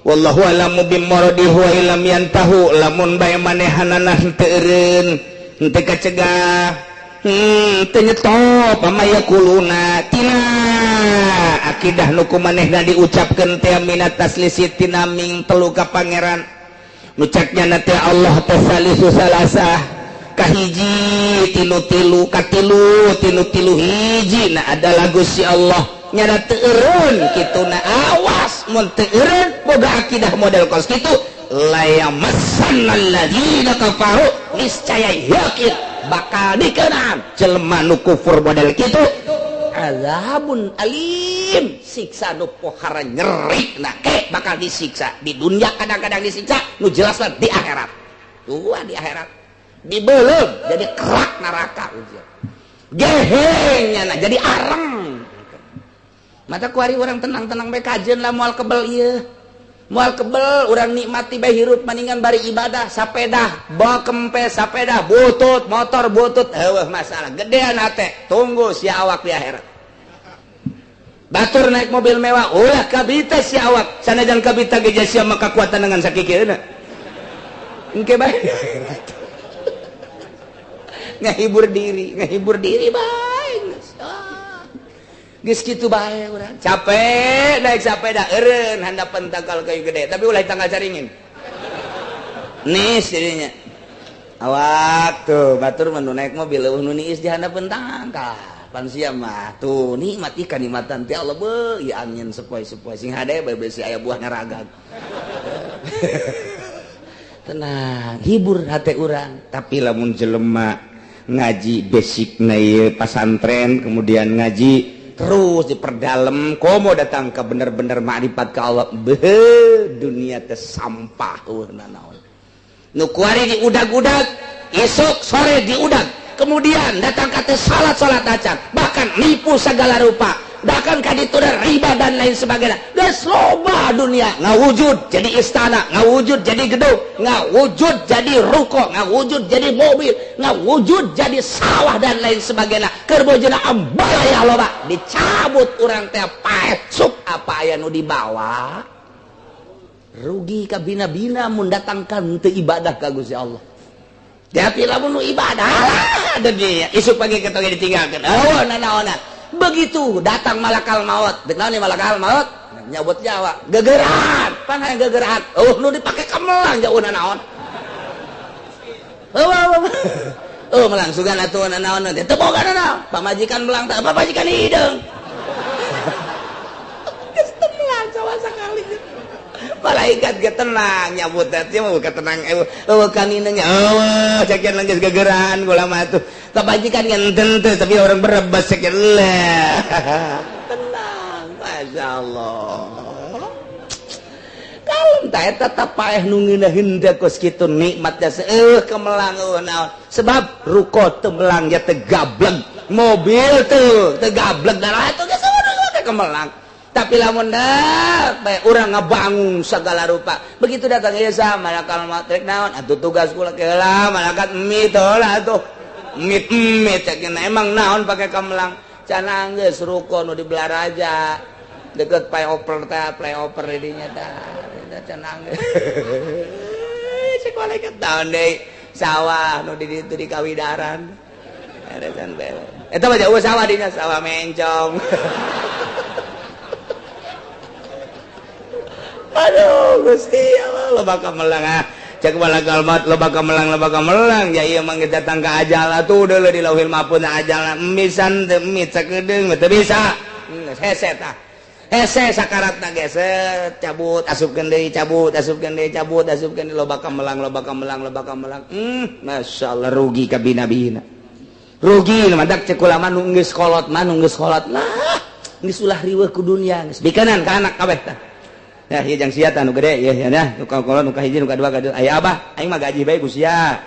Wallahu a'lamu bimuradihi. Wa illam yantahu, lamun bae manehanana henteu eureun, henteu kacegah. Teu nyetop amma yaquluna tina akidah nu ku manehna diucapkeun teh minat taslisi tina ming telu ka Pangeran. Nu cek nyana teh Allah teh salisu salasah, kahiji tinu tilu, katilu tinu tilu hiji. Nah, adalah Gusti Allah nyana teu eureun kitu. Na awas mun teu eureun boga akidah model kos kitu, layamassanna alladzina kafaru, niscaya yakin bakal dikenaan jelema nu kufur model kitu azabun alim, siksa nu pohara nyeri. Nah, ke bakal disiksa di dunia, kadang-kadang disiksa nu jelas lah di akhirat tuh, di akhirat dibelum jadi kerak neraka gehengnya. Nah, jadi areng mata kuari orang tenang-tenang bae kajen lah, moal kebel ieu, moal kebel. Urang nikmati bae hirup, maningan bari ibadah. Sapeda bawa kempes, sapeda butut, motor butut, heueuh masalah gedean hate, tunggu si awak di akhirat. Batur naik mobil mewah, ulah kabita si awak, sanajan kabita ge sia maka kekuatan dengan sakikieuna engke bae ngahibur diri, ngahibur diri bae. Geus kitu bae urang capek naik sepeda, eureun handapan tangkal kayu gede, tapi ulah tangkal caringin nis jadinya awak tuh. Batur mah naik mobil eueuh nu niis di handapeun tangkal, pan sia mah tuh nikmat ikan nikmatan ti Allah beuh ieu angin sepoi-sepoi sing hade bae, besi aya buah ngaragag. Tenang, hibur hati urang. Tapi lamun jelema ngaji basic na ieu pasantren, kemudian ngaji terus diperdalam, komo datang ke bener-bener makrifat ke Allah, beuh, dunia teh sampah, eueuh nanaon. Nu kuari diudag-udag, esok sore diudag, kemudian datang ke salat-salat acan, bahkan nipu segala rupa, bahkan kaditu riba dan lain sebagainya. Geus loba dunia ngawujud jadi istana, ngawujud jadi gedung, ngawujud jadi ruko, ngawujud jadi mobil, ngawujud jadi sawah dan lain sebagainya. Keur bojona ambalaya loba, dicabut urang teh paeh sup, apa aya nu dibawa? Rugi kabina-bina mun datangkan teu ibadah ka Gusti Allah. Tapi lamun nu ibadah dunia isuk pagi ketong ditinggalkeun, oh nanaonan. Begitu datang malakal maut, dek naon malakal maut nyabut nyawa, gegeran pan hayang gegeran, oh nu dipake kamelang jauh naon. Oh, oh, oh, melang sugan atuh naon teh, teu boga naon. Pamajikan melang teh, pamajikan hideung geus teu melang sama sekali. Malaikat ge tenang nyabut teh mah tenang, eueuh kaninanya, eueuh cakian geus gegeran kula mah tuh. Kebajikan ngenten teh, tapi orang berebas sekian lah tenang. Masya Allah, kalem tah eta tetap paeh nu ngeunaheun teh kos kitu nikmatnya seueuh kemelang eueuh naon, sebab ruko teu melang ya teu gableg, mobil teu teu gableg, darah itu geus kemelang. Tapi lamun dah bae urang ngabangun segala rupa, begitu datang ieu sama malakal maut, rek naon atuh tugas kula? Keula malaikat, mit lah atuh, mit mit cek. Emang naon pakai kemelang cenah? Geus ruko nu di Belaraja deket flyover teh, flyover di dinya tah cenah geus. Cek malaikat, naon deui? Sawah nu di ditu di Kawidaran eresan bele eta mah jauh, sawah dinya sawah mencong. Aduh Gusti Allah, loba kamelang ah. Cek malakal maut, loba kamelang, loba kamelang ya. Ieu mah datang ke ajal atuh deuleu di Lauhil Mahfuz ajal misan teu mit sakedeung teu bisa. Hese tah, hese sakaratna geser, cabut asupkeun deui, cabut asupkeun deui, cabut asupkeun deui, loba kamelang, loba kamelang, loba kamelang. Masyaallah, rugi kabina-bina, rugi. Madak cek ulama nu geus kolot mah, nu geus kolot lah, geus ulah riweuh ku dunia, geus bikenan ka anak kabeh tah. Ya ieu jang sia tah nu gede ya, ya nah nu kolot, nu kahiji, nu kadua, kadua aya abah, aing mah gaji bae ku sia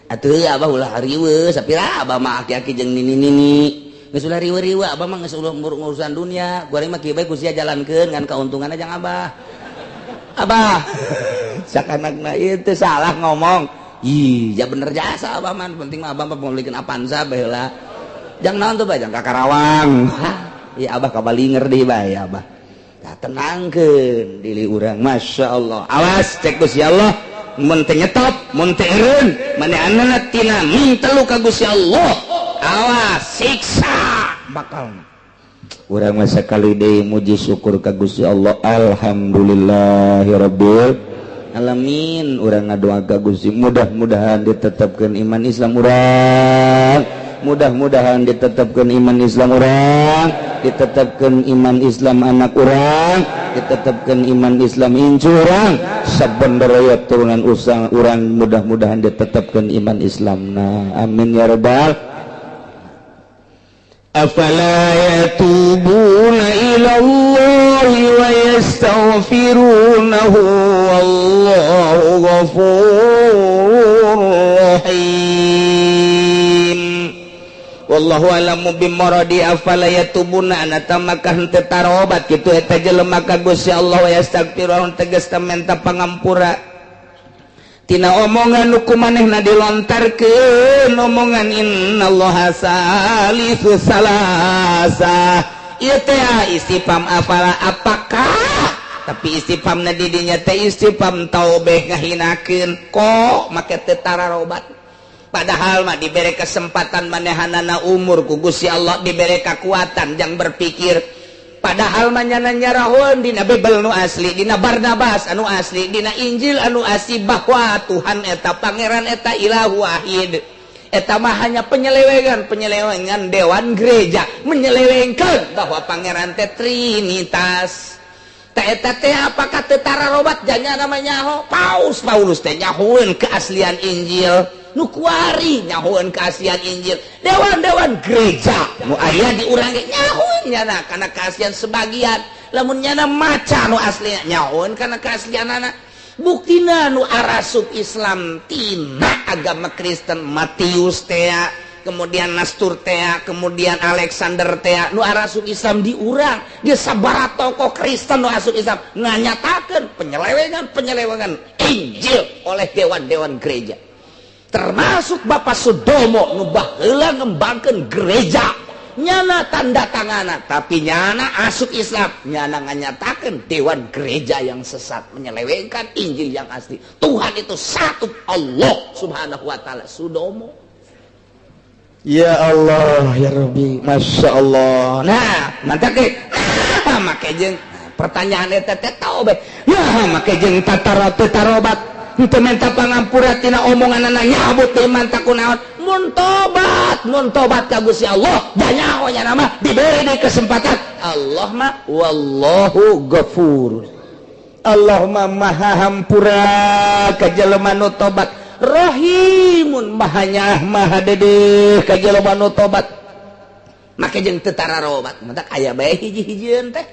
atuh. Abah ulah riweuh sapira, abah mah aki-aki jeung nini-nini geus ulah riweuh-riweuh. Abah mah geus ulah urusan dunia, goreng mah kieu bae ku sia jalankeun, ngan kauntunganna jang abah. Abah sakanakna ieu teu salah ngomong. Ih, ya bener jasa abah mah, penting mah abah mah pemilikeun Avanza bae heula. Jang naon tuh bae? Jang ka Karawang. Iya abah kabalinger deui bae abah. Nah, tenangkeun diri urang, Masya Allah. Awas cek Gusti Allah. Mun teu nyetop, mun teu eureun manehanana tina mintelu ka Gusti Allah, awas siksa bakal. Urang mah sakali deui muji syukur ka Gusti Allah, alhamdulillahirabbil alamin. Urang ngadoa ka Gusti, mudah-mudahan ditetapkeun iman Islam urang, mudah-mudahan ditetapkeun iman Islam urang, ditetapkeun iman Islam anak urang, ditetapkeun iman Islam incu urang, saben baraya turunan usang urang, mudah-mudahan ditetapkeun iman Islamna. Amin ya rabbal. Afala yatubuna ila Allahi wa yastaghfirunahu wallahu ghafurur rahim. Wallahu alamu bimuradi. Afala yatubuna anata maka henteu tarobat kitu eta jelema ka Gusti Allah, wa yastaghfirun tegas menta pangampura tina omongan nu ku manehna dilontarkeun, omongan innallaha salisu salasa. Ieu teh istifham afala, apakah, tapi istifhamna di dinya teh istifham taubikh, ngahinakeun, kok make teu tararobat, padahal mah diberi kesempatan manehanana umur ku Gusti Allah, diberi kekuatan jang berpikir. Padahal mah nyana nyarahoeun dina Bible nu asli, dina Barnabas anu asli, dina Injil anu asli, bahwa Tuhan eta, Pangeran eta ilahu wahid. Eta mah hanya penyelewengan, penyelewengan dewan gereja menyelewengkan bahwa Pangeran teh Trinitas. Teh eta teh apakah teu tararobat janya namanya ho Paus Paulus teh nyahoeun keaslian Injil nu kuari, nyahoeun keaslian Injil dewan-dewan gereja nu aya di urang ge nyahoeun nyana kana keaslian sebagian. Lamun nyana maca nu asli, nyahoeun kana keaslianana. Buktina nu arasup Islam tina agama Kristen, Matius tea, kemudian Nastur tea, kemudian Alexander tea, nu arasup Islam di urang dia sabaraha tokoh Kristen nu asup Islam nganyatakeun penyelewengan penyelewengan Injil oleh dewan-dewan gereja, termasuk Bapak Sudomo nu baheula ngembangkeun gereja, nyana tanda tanganan, tapi nyana asup Islam, nyana nganyatakeun dewan gereja yang sesat menyelewengkan Injil yang asli, Tuhan itu satu, Allah Subhanahu wa taala. Sudomo. Ya Allah ya Rabbi, Masya Allah. Nah, mantap ke nah, make jeung pertanyaan eta teh tahu be. Nah, make jeung tatara teu tarobat, henteu minta pangampura tina omongan anak nyabut iman tak kunaon. Mun tobat, mun tobat ka Gusti Allah, banyak nya nama diberi di kesempatan. Allah mah wallahu ghafur, Allah mah maha hampura ka jelema nu tobat, rahimun, maha nyaah, maha dedeh ka jelema nu tobat. Make jeung teu tararobat, matak aya bae hiji-hijieun teh,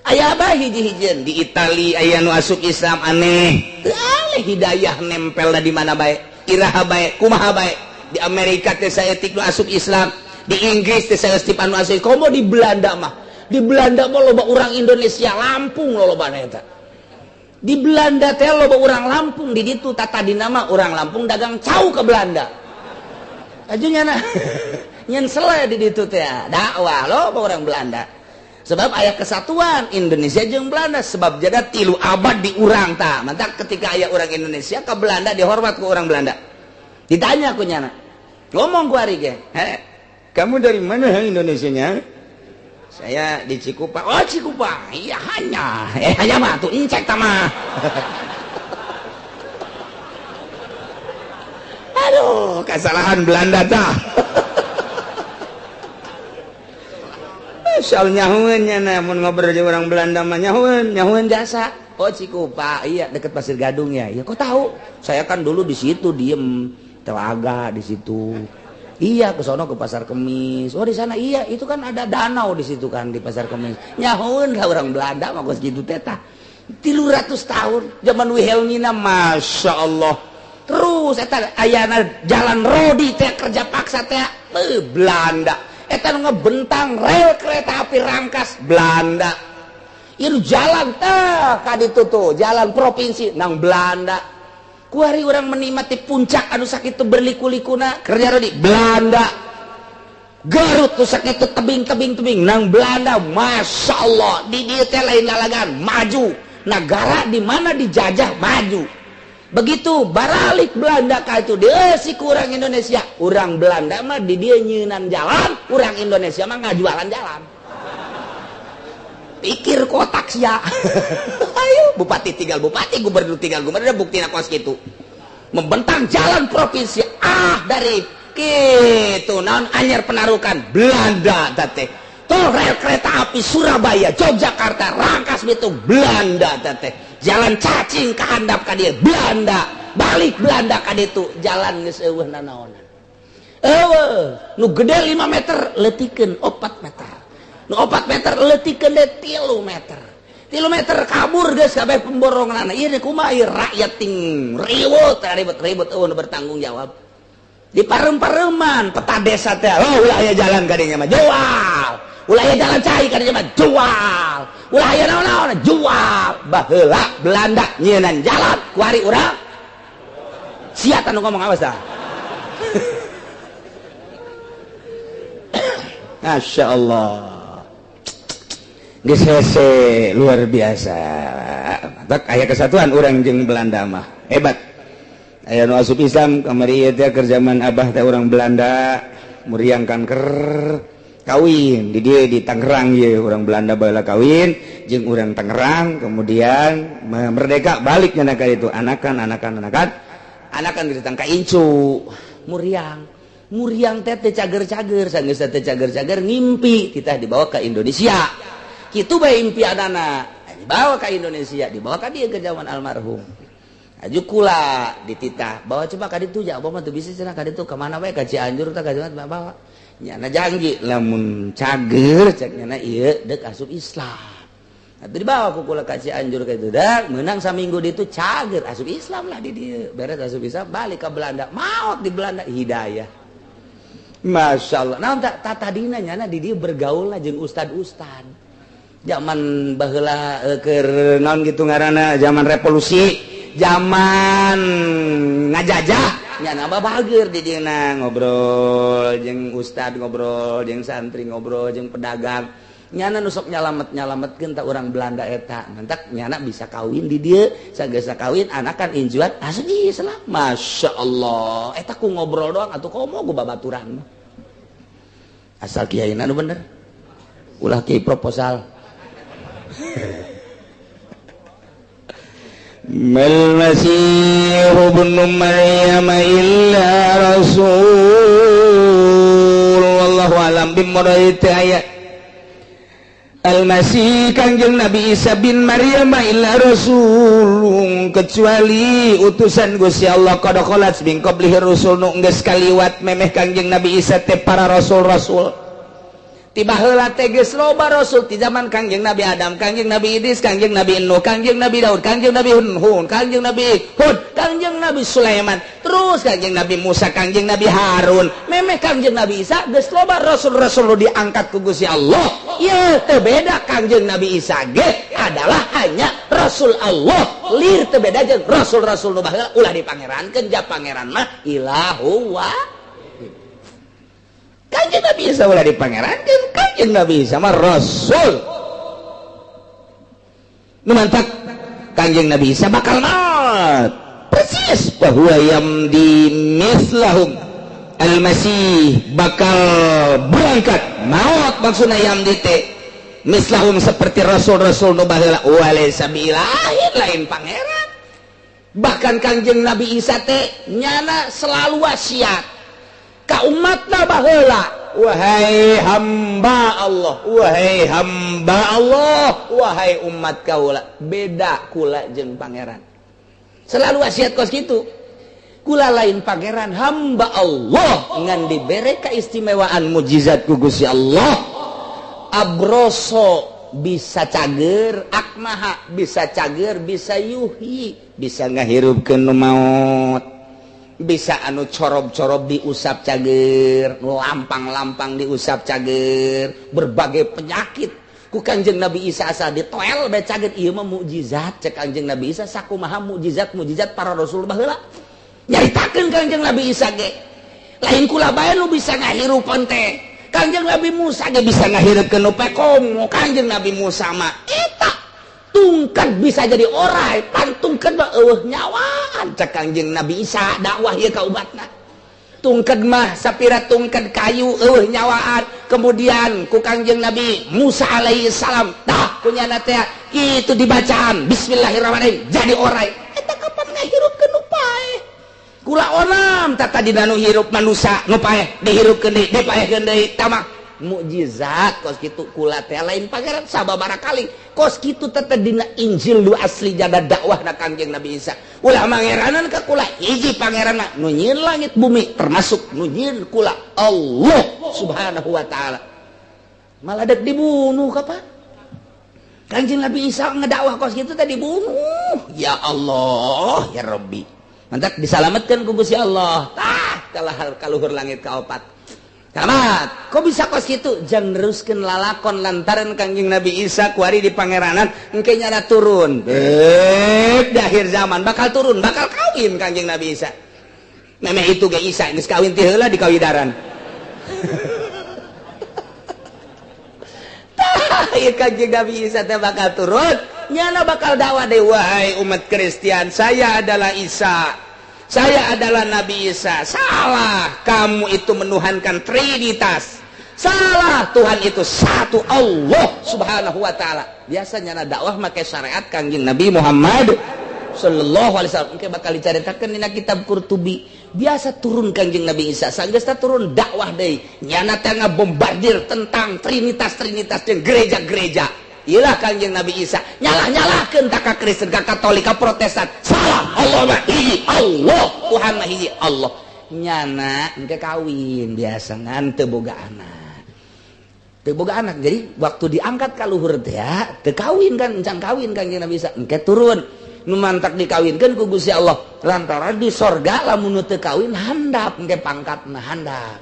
aya bae hiji-hijieun. Di Itali aya nu asup Islam, aneh teu aleh hidayah nempel di mana bae, iraha bae, kumaha bae. Di Amerika teh saeutik nu asup Islam, di Inggris teh saeutik anu asup, komo di Belanda mah. Di Belanda mah loba urang Indonesia, Lampung lolobana eta. Di Belanda teh loba urang Lampung di ditu. Tata di nama urang Lampung dagang cau ke Belanda aja, nyana nyen sele di ditu teh dakwah loba orang Belanda, sebab aya kesatuan Indonesia jeung Belanda, sebab jada 3 abad di urang ta. Mantap, ketika aya orang Indonesia ke Belanda dihormat ke orang Belanda, ditanya ku nyana, ngomong ku ari ge, "He, kamu dari mana Indonesianya?" "Saya di Cikupa." "Oh, Cikupa." "Iya, hanya hanya mah tuh incek tama." Aduh, kesalahan Belanda tah. Soal nyahueun nya, mun ngobrol jeung orang Belanda mah nyahueun, nyahueun jasa. "Oh, Cikupa, iya, deket Pasir Gadung ya." "Ya, kok tahu?" "Saya kan dulu di situ diem telaga di situ." "Iya, ke sono, ke Pasar Kemis." "Oh, di sana." "Iya, itu kan ada danau di situ kan, di Pasar Kemis." Nyahueun lah orang Belanda mah geus kitu teh tah. 300 tahun zaman Wilhelmina, masya Allah. Terus eta ayana jalan rodi teh kerja paksa teh Belanda. Eta nu ngebentang rel kereta api Rangkas, Belanda. Ieu jalan teh ka ditu tuh, jalan provinsi nang Belanda. Kuari orang menikmati puncak anu sakitu berliku-likuna kerja rodi Belanda. Garut tuh sakitu tebing-tebing tebing nang Belanda. Masya Allah, di dieu teh lain lalagan maju negara di mana dijajah maju. Begitu baralik Belanda ka itu dia si kurang Indonesia, urang Belanda mah di dia nyieunan jalan, urang Indonesia mah ngajualan jalan. Pikir kotak sia. Ayo, bupati tinggal bupati, gubernur tinggal gubernur, bukti kos gitu. Membentang jalan provinsi ah dari gitu naon Anyer Penarukan Belanda teh. Tol rel kereta api Surabaya Yogyakarta Rangkas Bitung Belanda teh. Jalan cacing ke handap ka dia Belanda, balik Belanda ka ditu jalan geus eueuh nanaonan. Eueuh, nu gede 5 meter leutikeun 4 meter. Nu 4 meter leutikeun deui 3 meter. 3 meter kabur geus kabeh pemborongan. Ieu kumaha ieu rakyat ting ribut ribut-ribut eueuh nu bertanggung jawab. Di parem-pareman peta desa teh, oh ulah aya jalan ka dinya mah jual. Ulah aya jalan cai ka dinya mah jual. Ulah aya naon-naon jual. Baheula Belanda nyieunan jalan kuari urang. Sia tanu ngomong awas dah. Masya Allah. Geus hese luar biasa. Matak aya kesatuan urang jeung Belanda mah. Hebat. Aya nu asup Islam kamari ieu teh keur zaman abah teh urang Belanda muriang kanker kawin di dieu di Tangerang ieu urang Belanda baheula kawin jeung urang Tangerang kemudian merdeka balik nya ka ditu anakan anakan anakan anakan di ka incu muriang muriang teh teh cager-cager sanggeus teh cager-cager ngimpi kita dibawa ke Indonesia. Kitu bae impianana dibawa ke Indonesia, dibawa ka dieu ke zaman almarhum. Aju kula dititah bawa coba ka ditu ja abah mah teu bisa cenah ka ditu ka mana bae ka Cianjur tah ka Jawa bawa. Nyana janji lamun cager cek nyana ieu deuk asup Islam. Atuh dibawa ku kula ka Cianjur ka itu dah meunang saminggu ditu cager asup Islam lah di dieu. Beres asup Islam balik ka Belanda, maot di Belanda hidayah. Masya Allah. Nah, tadina nyana di dieu bergaul lah jeung ustad-ustad. Zaman baheula keur naon gitu ngaranna zaman revolusi, zaman ngajajah nyana babager di dieu ngobrol jeung ustad, ngobrol jeung santri, ngobrol jeung pedagang. Nyana nu sok nyalamet-nyalametkeun ta urang Belanda eta. Mantak nyana bisa kawin di dieu, sageus kawin anakan injuat asup Islam. Masya Allah. Eta ku ngobrol doang atuh komo ku babaturan. Asal kiai nu bener. Ulah kiai proposal. Mal Masih ibnu Maryam illa rasul wallahu alam bimuradi ayat Al-Masih Kangjeng Nabi Isa bin Maryam illa rasul kecuali utusan Gusti Allah qad khalat min qablihi rusul nu geus kaliwat memeh Kangjeng Nabi Isa teh para rasul-rasul. Tiba heula teh geus loba rasul ti zaman Kangjeng Nabi Adam, Kangjeng Nabi Idris, Kangjeng Nabi Nuh, Kangjeng Nabi Daud, Kangjeng Nabi Hud, Kangjeng Nabi Hud, Kangjeng Nabi Sulaiman, terus Kangjeng Nabi Musa, Kangjeng Nabi Harun, memeh Kangjeng Nabi Isa geus loba rasul-rasul nu diangkat ku Gusti Allah. Ieu teu beda Kangjeng Nabi Isa ge adalah hanya rasul Allah. Lir teu beda jeung rasul-rasul nu baheula ulah dipangerankeun ja pangeran mah ilahu wa Kanjeng Nabi Isa ulah dipangerankeun, Kanjeng Nabi Isa mah rasul. Nu mantak Kanjeng Nabi Isa bakal maut. Persis bahwa yamdi mislahum Al-Masih bakal berangkat maut maksudna yamdi teh mislahum seperti rasul-rasul nu baheula walaysa biilahin lain pangeran. Bahkan Kanjeng Nabi Isa teh nyana selalu wasiat ka umatna baheula, wahai hamba Allah, wahai hamba Allah, wahai umat kaula, beda kula jeung pangeran. Selalu wasiat kos kitu. Kula lain pangeran, hamba Allah ngan dibere keistimewaan mujizat ku Gusti Allah. Abroso bisa cager, akmaha bisa cager, bisa yuhi, bisa ngahirupkeun nu maot. Bisa anu corob-corob diusap cager, nu lampang-lampang diusap cager, berbagai penyakit ku Kangjeng Nabi Isa asal ditoel bae cager. Ieu mah mukjizat cek Kangjeng Nabi Isa sakumaha mukjizat-mukjizat para rasul baheula. Nyaritakeun Kangjeng Nabi Isa ge lain kula bae nu bisa ngahirupan teh. Kangjeng Nabi Musa ge bisa ngahirupkeun nu komo Kangjeng Nabi Musa mah eta Tungkat bisa jadi orai, pan tungkat mah eueuh nyawaan. Cek Kangjeng Nabi Isa dakwah ieu ka umatna, tungkat mah sapira tungkat kayu eueuh nyawaan. Kemudian ku Kangjeng Nabi Musa alaihi salam tah kunyana teh kitu dibacaan bismillahirrahmanirrahim jadi orai. Eta kapan ngahirupkeun nu paeh? Kula onam tah tadi nu hirup manusia nu paeh dihirupkeun deui, dipaehkeun deui, tamah mukjizat kos kitu. Kula teh lain pangeran sababaraha kali kos kitu teh dina Injil nu asli jada dakwah na Kangjeng Nabi Isa. Ulah mangeranan ka kula, hiji pangeran mah nu nyieun langit bumi, termasuk nu nyieun kula, Allah Subhanahu wa taala. Malah dek dibunuh. Kapan Kangjeng Nabi Isa ngedakwah kos kitu teh dibunuh? Ya Allah ya Rabbi, mantap diselamatkan ku Gusti Allah. Tah kalah kaluhur langit kaopat. Selamat. Kok bisa kos gitu? Jangan neruskeun lalakon lantaran Kangjeng Nabi Isa kuari di pangeranan engke nyana turun. Bek di akhir zaman bakal turun, bakal kawin Kangjeng Nabi Isa. Memeh itu ge Isa geus kawin ti heula di kawidaran. Tah, ieu Kangjeng Nabi Isa teh bakal turun, nyana bakal dakwah deui, wahai umat Kristen, saya adalah Isa. Saya adalah Nabi Isa. Salah, kamu itu menuhankan Trinitas. Salah, Tuhan itu satu, Allah Subhanahu wa taala. Biasanya na dakwah make syariat Kangjeng Nabi Muhammad sallallahu alaihi wasallam. Engke bakal dicaritakeun dina kitab Qurtubi. Biasa turun Kangjeng Nabi Isa, sanggeus turun dakwah deui. Nyana teh ngabombardir tentang Trinitas-trinitas jeung gereja-gereja. Iyalah Kangjeng Nabi Isa nyalah-nyalahkeun tak ka Kristen, ka Katolik, ka Protestan. Salah, Allah mah hiji, Allah Tuhan mah hiji Allah. Nyana engke kawin biasa ngan teu boga anak, teu boga anak. Jadi waktu diangkat ka luhur teh teu kawin kan, encan kawin Kangjeng Nabi Isa. Engke turun nu mantak dikawinkeun ku Gusti Allah lantaran di sorga lamun nu teu kawin handap, engke pangkatna handap.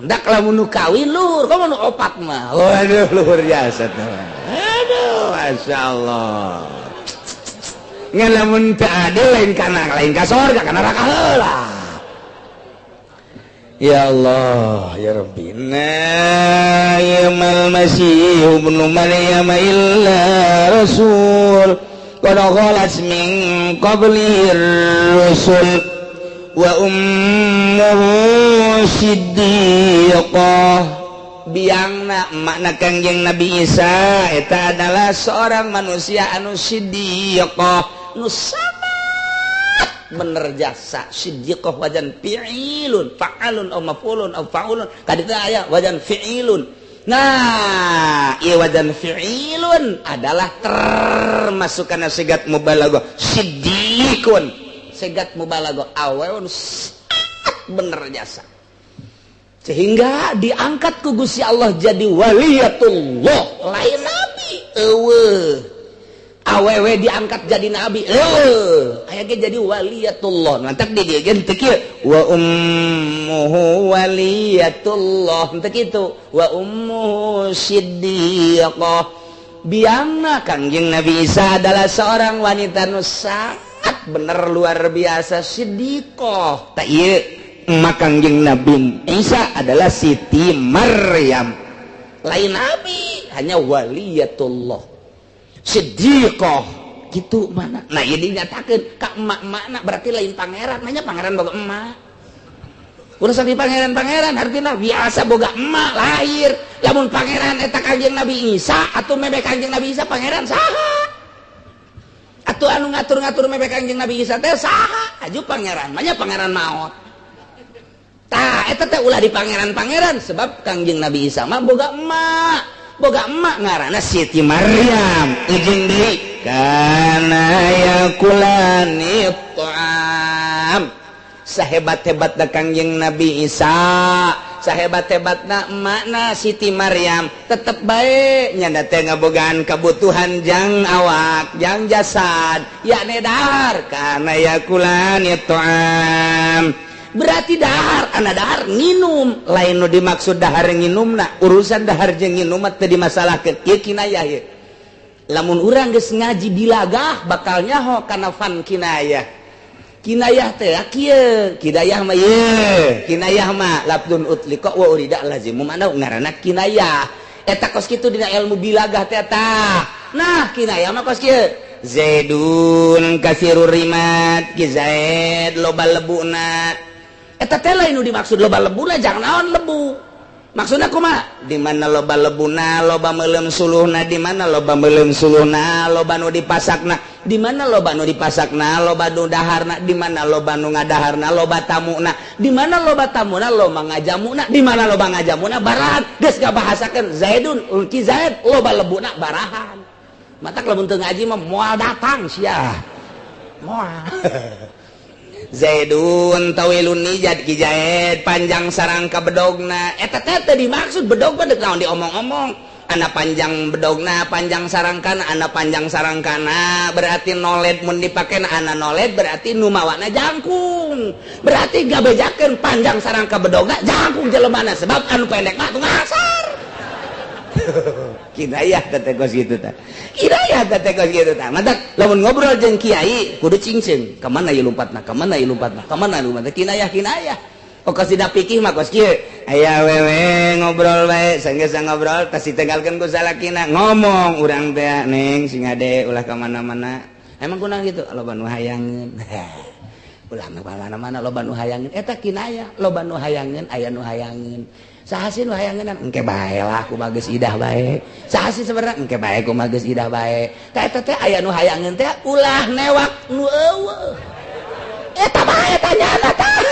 Ndak lamun nu kawin luhur, komo nu opat mah. Waduh, luhur jasa teh. Aduh, masya Allah. Ngan lamun teu adil lain kana lain ka sorga, kana neraka heula. Ya Allah, ya Rabbi. Na ya mal Masih ibnu Maryam illa rasul qad khalat min qablihi rusul wa ummuhu siddiqah. Biangna makna Kangjeng Nabi Isa eta adalah seorang manusia anu siddiqah, nu sangat bener jasa. Siddiqah wajan fi'ilun, fa'alun aw maf'ulun aw fa'ulun, kaditu aya wajan fi'ilun. Nah, ieu wajan fi'ilun adalah termasuk kana sigat mubalaghah. Siddiqun sigat mubalaghah, awewe bener jasa sehingga diangkat ku Gusti Allah jadi waliyatullah, lain nabi eueuh. Awewe diangkat jadi nabi eueuh, aya ge jadi waliyatullah. Mantak di dieu ge teu kieu wa ummuhu waliyatullah, teu kitu, wa ummuhu siddiqah. Biangna Kangjeng Nabi Isa adalah seorang wanita nu sangat bener luar biasa, siddiqah. Tak ieu emak Kangjeng Nabi Isa adalah Siti Maryam, lain nabi, hanya waliyatullah siddiqah gitu mana. Nah, ini dinyatakan ka emak makna berarti lain pangeran, nanya pangeran boga emak urusan di pangeran-pangeran artinya biasa boga emak lahir. Lamun pangeran eta Kangjeng Nabi Isa atau meme Kangjeng Nabi Isa pangeran saha atau anu ngatur-ngatur meme Kangjeng Nabi Isa teh saha? Aju pangeran banyak pangeran maot. Tah eta teh ulah di pangeran-pangeran sebab Kangjeng Nabi Isa mah boga emak, boga emak ngaranna Siti Maryam. Ujung deui kana yakulani ta'am. Sahebat-hebatna Kangjeng Nabi Isa, sahebat-hebatna emakna Siti Maryam, tetep bae nyanda teh ngabogaan kebutuhan jang awak, jang jasad, yakni dahar. Kana yakulani ta'am berarti dahar, anak dahar nginum, lain nu dimaksud dahar nginumna. Urusan dahar jeung nginum mah teu dimasalahkeun, ieu kinayah. Ieu lamun urang geus ngaji bilagah bakal nyaho kana fan kinayah. Kinayah teh kieu, kinayah mah ieu kinayah mah lafdzun utliqa wa urida lazimu mana ngaranna kinayah. Eta kos kitu dina ilmu bilagah teh. Tah. Nah, kinayah mah kos kieu. Zaidun kasirur rimat, Ki Zaid loba lebuna. Eta teh lain nu dimaksud loba lebuna, jangan naon lebu. Maksudna kumaha? Di mana loba lebuna, loba meuleum suluhna, di mana loba meuleum suluhna, loba nu dipasakna, di mana loba nu dipasakna, loba nu daharna, di mana loba nu ngadaharna, loba tamuna, di mana loba tamuna, loba ngajamuna, di mana loba ngajamuna, barahan. Geus ngabahasakeun Zaidun, Ki Zaid loba lebuna barahan. Matak lamun teu ngaji mah moal datang sia. Moal. Zaidun tawilun nijad, Ki Zaid panjang sarangka bedogna. Eta teh teu dimaksud bedog mah deuk naon diomong-omong. Ana panjang bedogna, panjang sarangkana, ana panjang sarangkana berarti noled, mun dipake ana noled berarti nu mawana jangkung. Berarti gabejakeun panjang sarangka bedogna jangkung jelemana, sebab anu pendek mah tuh ngasar. Kinayah teh kos kitu tah. Kinayah teh kos kitu tah. Matak lamun ngobrol jeung kiai kudu cingceung. Ka mana ieu lompatna? Ka mana ieu lompatna? Ka mana lompatna? Kinayah kinayah. Oh, kos tidak pikir mah kos kieu. Aya wewe ngobrol bae, sanggeus ngobrol tas ditinggalkeun ku salakina. Ngomong urang teh, "Neng, sing ade ulah ka mana-mana." "Emang kunaon gitu?" "Loba nu hayangeun." Ulah ka mana-mana, loba nu hayangeun. Eta kinayah, loba nu hayangeun, aya nu hayangeun. Saha sih nu hayangeun? "Engke bae lah, kumaha geus idah bae." Saha sih sebenarnya? "Engke bae, kumaha geus idah bae." Tah, eta teh aya nu hayangeun teh ulah newak nu eueuh. Eta bae tanyana tah.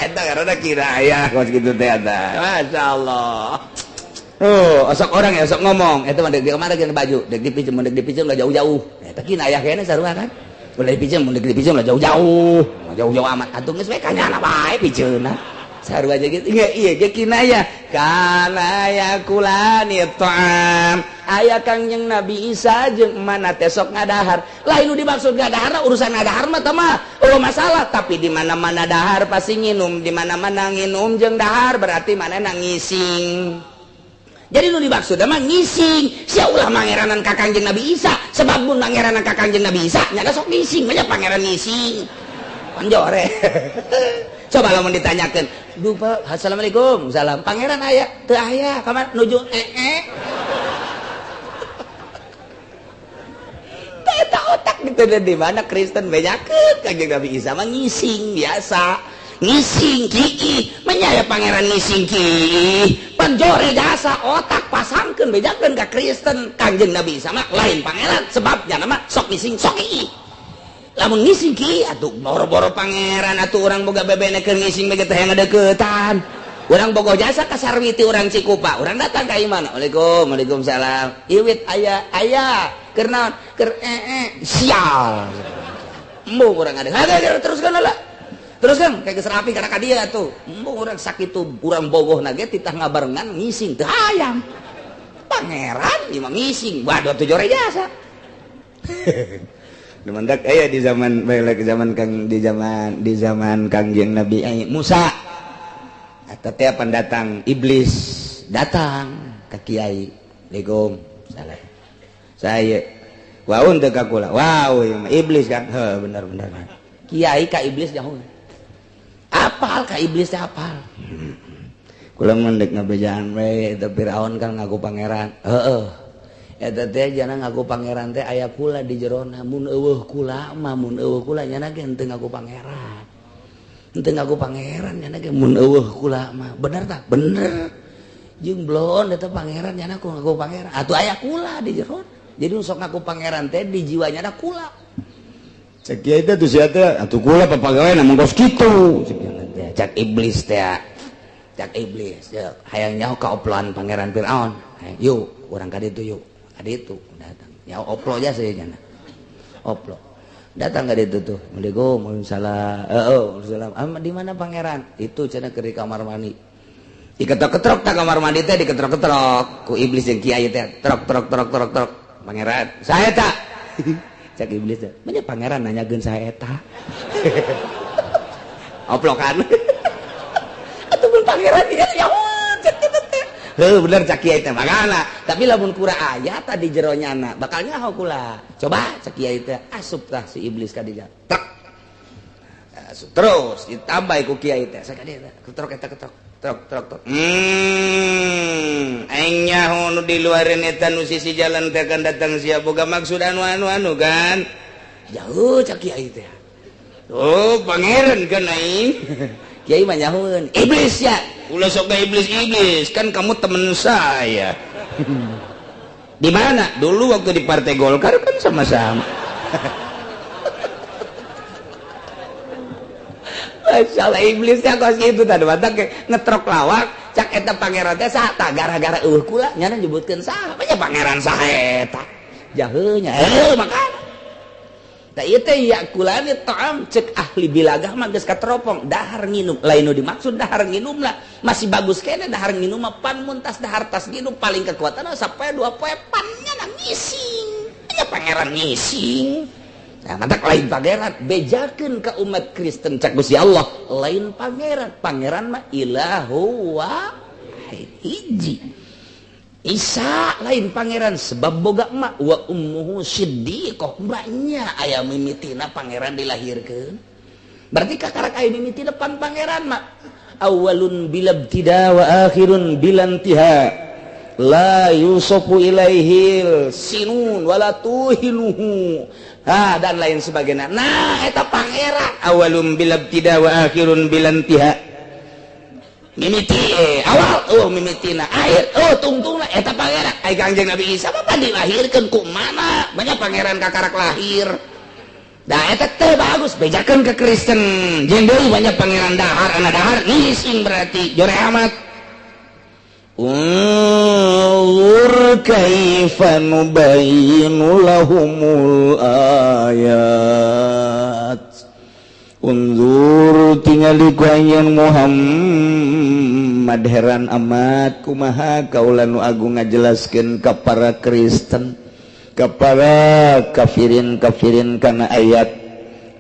Eta karena kinayah kos kitu teh eta. Masyaallah. Oh, osok orang ya sok ngomong, eta mah deuk di kamana ge baju, deuk dipinjem, deuk dipinjem lah jauh-jauh. Eta kinayah kene sarua kan. Ulah dipinjem, mun deuk dipinjem lah jauh-jauh. Jauh-jauh amat atuh geus we kanyana bae pijeunna. Sarua aja gitu. Iya, iya ge kinayah. Kana yakulani ta'am. Aya Kangjeng Nabi Isa jeung mana teh sok ngadahar. Lain nu dimaksud ngadahar, urusan ngadahar mah teh mah oh masalah, tapi di mana-mana dahar pasti nginum, di mana-mana nginum jeung dahar berarti mana ngising. Jadi nu dimaksud mah ngising. Sia ulah mangeranan ka Kangjeng Nabi Isa, sebab mun mangeranan ka Kangjeng Nabi Isa nya sok ngising, banyak pangeran ngising. Panjore. Coba lamun ditanyakeun, "Duh, Pak, assalamualaikum." "Salam." "Pangeran aya?" "Teu aya." "Kamana?" "Nuju ee." Eta otak gitu di mana Kristen bejakeun Kangjeng Nabi Isa mah ngising biasa. Ngising kiki, menyaya pangeran ngising ki. Panjore jasa otak pasangkeun bejakeun ka Kristen Kangjeng Nabi Isa mah lain pangeran, sebabnya nama sok ngising sok ki. Lamun ngising ki atuh boro-boro pangeran atuh urang boga bebene keur ngising bege teh ngadeukeutan. Urang bogoh jasa ka Sarwiti urang Cikupa, urang datang ka imana. "Waalaikum, waalaikumsalam." "Iwit aya?" "Aya." "Keur naon?" "Keur ee." Sial. Embung urang ada. Teruskan lah. Teruskan kayak geus rapi kana ka dia tuh. Embung urang sakitu urang bogoh na ge titah ngabarengan ngising teu hayang. Pangeran ieu mah ngising, waduh atuh jore jasa. Dumandak aya di zaman balik zaman Kang di zaman Kangjeng Nabi Musa. Eta teh pendatang iblis datang ke kiai. "Assalamualaikum." "Salah. Saya waun teu ka kula." "Wow, ieu mah iblis kan." "Heuh, bener bener." Kiai ka iblis jauh. Apal ka iblis teh apal. "Kula mun deuk ngabejaan we eta Firaun kan ngaku pangeran." "Heeh. Eta teh jana ngaku pangeran teh aya kula di jerona, mun eueuh kula mah, mun eueuh kula nyana ge henteu ngaku pangeran. Henteu ngaku pangeran nyana ge mun eueuh kula mah." "Bener tah?" "Bener." "Jeung blon eta pangeran nyana ku ngaku pangeran. Atuh aya kula di jerona. Jadi sok ngaku pangeran teh di jiwanya ada kula." Cek kiai teh tuh sia teh atuh kula papagawe mun kos kitu. Cek iblis teh. Cek iblis, hayang nyaho kaoploan pangeran Firaun. "Yuk, urang ka ditu yuk." Ka ditu datang. Ya oplo aja saya nyana. Oplo. Datang ka ditu tuh. "Assalamualaikum." "Waalaikumsalam." "Heeh, waalaikumsalam. Ah, di mana pangeran?" "Itu cenah keur di kamar mandi." Diketrok-ketrok tak kamar mandi teh diketrok-ketrok ku iblis jeung kiai teh. Trok trok trok trok trok. "Pangeran, saya tak." Cek iblis teh. "Banyak pangeran nanyakeun saya eta." Oplokan. Atuh mun pangeran dia ya cek kitu teh. Heuh, bener cak kiai teh makana. Tapi lamun kura aya tadi jero nyana, bakal nyaho kula. Coba cek kiai teh asup tah si iblis ka dinya. Tek. Asup terus ditambah ku kiai teh. Sakadieu ketrok eta ketrok. Trok trok trok. Aing nyaho nu di luareun eta, nu sisi jalan teh akan datang. Sia boga maksud anu anu anu kan jauh, cak kiai teh. Oh, pangeran kan aing. Kiai mah nyahoeun iblis ya. Ulah sok ke iblis iblis, kan kamu temen saya. Di mana? Dulu waktu di Partai Golkar kan sama-sama. Masalah iblisnya kos gitu tadi batak ngetrok lawak, cak eta pangeran teh saha tah? Gara-gara eueuh kula nyana nyebutkeun saha nya pangeran, saha eta jaheunya. Eh, makan. Tah, ieu teh ya'kulani ta'am, cek ahli bilagah mah geus kateropong dahar nginum. Lain nu dimaksud dahar nginum lah, masih bagus kene dahar nginum mah. Pan mun tas dahar, tas nginum, paling kekuatan sampai 2 poe pan nya ngising nya pangeran ngising. Nah, matak lain pangeran, bejakeun ke umat Kristen, cak Gusti Allah lain pangeran. Pangeran mah ilahu wahid, hiji. Isa lain pangeran sebab boga emak, wa ummuhu siddiqah, emaknya aya mimitina pangeran dilahirkeun. Berarti kakarak aya mimitina pan pangeran mah awalun bila ibtida wa akhirun bila intiha, la yusofu ilaihil sinun wala tuhinuhu. Ah, dan lain sebagainya. Nah, eta pangeran awalun bila ibtida wa akhirun bila intiha, mimiti awal, oh, mimitina akhir, oh, tungtungna eta pangeran. Ai Kangjeng Nabi Isa mah dilahirkeun ku mana? Banyak pangeran kakarak lahir. Dah, eta teh bagus, bejakeun ke Kristen. Jeung deui banyak pangeran dahar, anak dahar ngising, berarti jore amat. Unzur kaifa nubayyinu lahumul ayat. Unzur, tingali ku anjeun Muhammad, heran amat kumaha kaula nu agung ngajelaskeun ka para Kristen, ka para kafirin kafirin kana ayat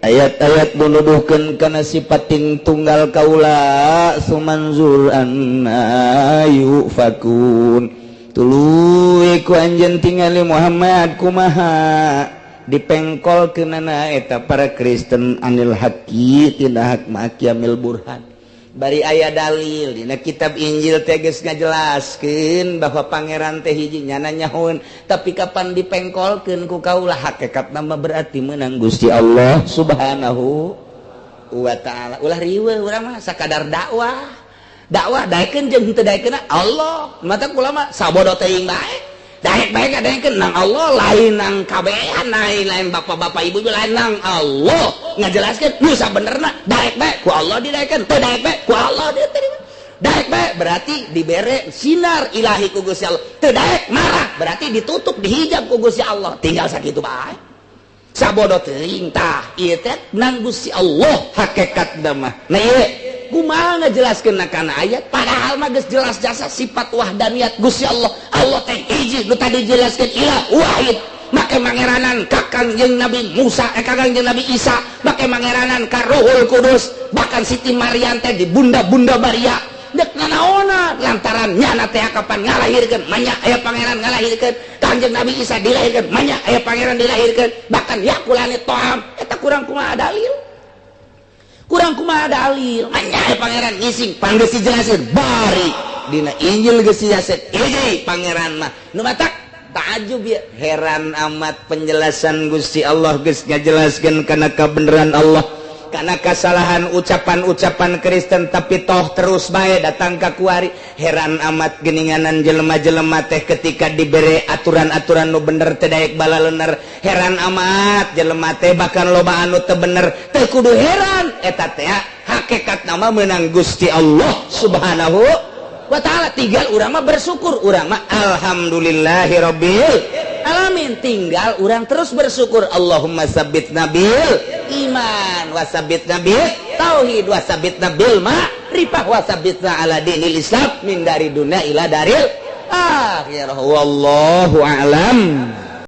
ayat-ayat nuduhkeun kana sifating tunggal kaula. Sumanzur anna yufakun, tuluy ku anjeun tingali Muhammad kumaha dipengkol kenana eta para Kristen anil haqi tina hak ma'aqiyamil burhan, bari aya dalil dina kitab Injil teh geus ngajelaskeun bahwa pangeran teh hiji. Nyana nyahoeun, tapi kapan dipengkolkeun ku kaula, hakikat nama berarti menang Gusti Allah Subhanahu wa Ta'ala. Ulah riweuh, urang mah sakadar dakwah. Dakwah daekeun jeung henteu daekeun Allah. Mata kula mah sabodo teuing bae, daek bae daekeun nang Allah, lain nang kabehan, lain lain bapak-bapak, ibu, lain nang Allah. Ngajelaskeun nu sabenerna, daek bae ku Allah didaekeun, teu daek bae ku Allah diterima. Daek bae berarti dibere sinar ilahi ku Gusti Allah, teu daek marah berarti ditutup, dihijab ku Gusti Allah. Tinggal sakitu bae, sabodo teuing. Tah, ieu teh nang Gusti Allah hakikat mah. Nah, ieu kumaha ngajelaskeun kana ayat, padahal mah geus jelas jasa sifat wahdaniyat Gusti Allah. Allah teh hiji, nu tadi jelaskeun ilah wahid, make mangeranan ka Kangjeng Nabi Musa, eh, ka Kangjeng Nabi Isa, make mangeranan ka Ruhul Kudus, bahkan Siti Maryam teh di bunda-bunda Maria dek nanaona lantaran nyana teh kapan ngalahirkeun manya aya pangeran ngalahirkeun. Kangjeng Nabi Isa dilahirkeun manya aya pangeran dilahirkeun, bahkan ya'kulani ta'am. Eta kurang kumaha dalil? Kurang kumaha dalil manya aya pangeran ngising? Pan geus dijelasin, bari dina Injil geus dijelasin hiji pangeran mah. Nu matak ta'ajub ya, heran amat penjelasan Gusti Allah geus ngajelaskeun kana kebenaran Allah, karena kesalahan ucapan-ucapan Kristen, tapi toh terus bae datang ke kuari. Heran amat geninganan jelema-jelema teh ketika diberi aturan-aturan nu bener teu daek balalener. Heran amat jelema teh, bahkan loba anu teu bener. Teu kudu heran, eta teh hakikat nama menang Gusti Allah Subhanahu wa Ta'ala. Tinggal urang mah bersyukur, urang mah alhamdulillahirabbil alamin. Tinggal urang terus bersyukur. Allahumma sabbitna bil iman wa sabbitna bil tauhid wa sabbitna bil ma'rifah wa sabbitna ala dinil Islam min dari dunia ila daril akhirah. Wallahu a'lam.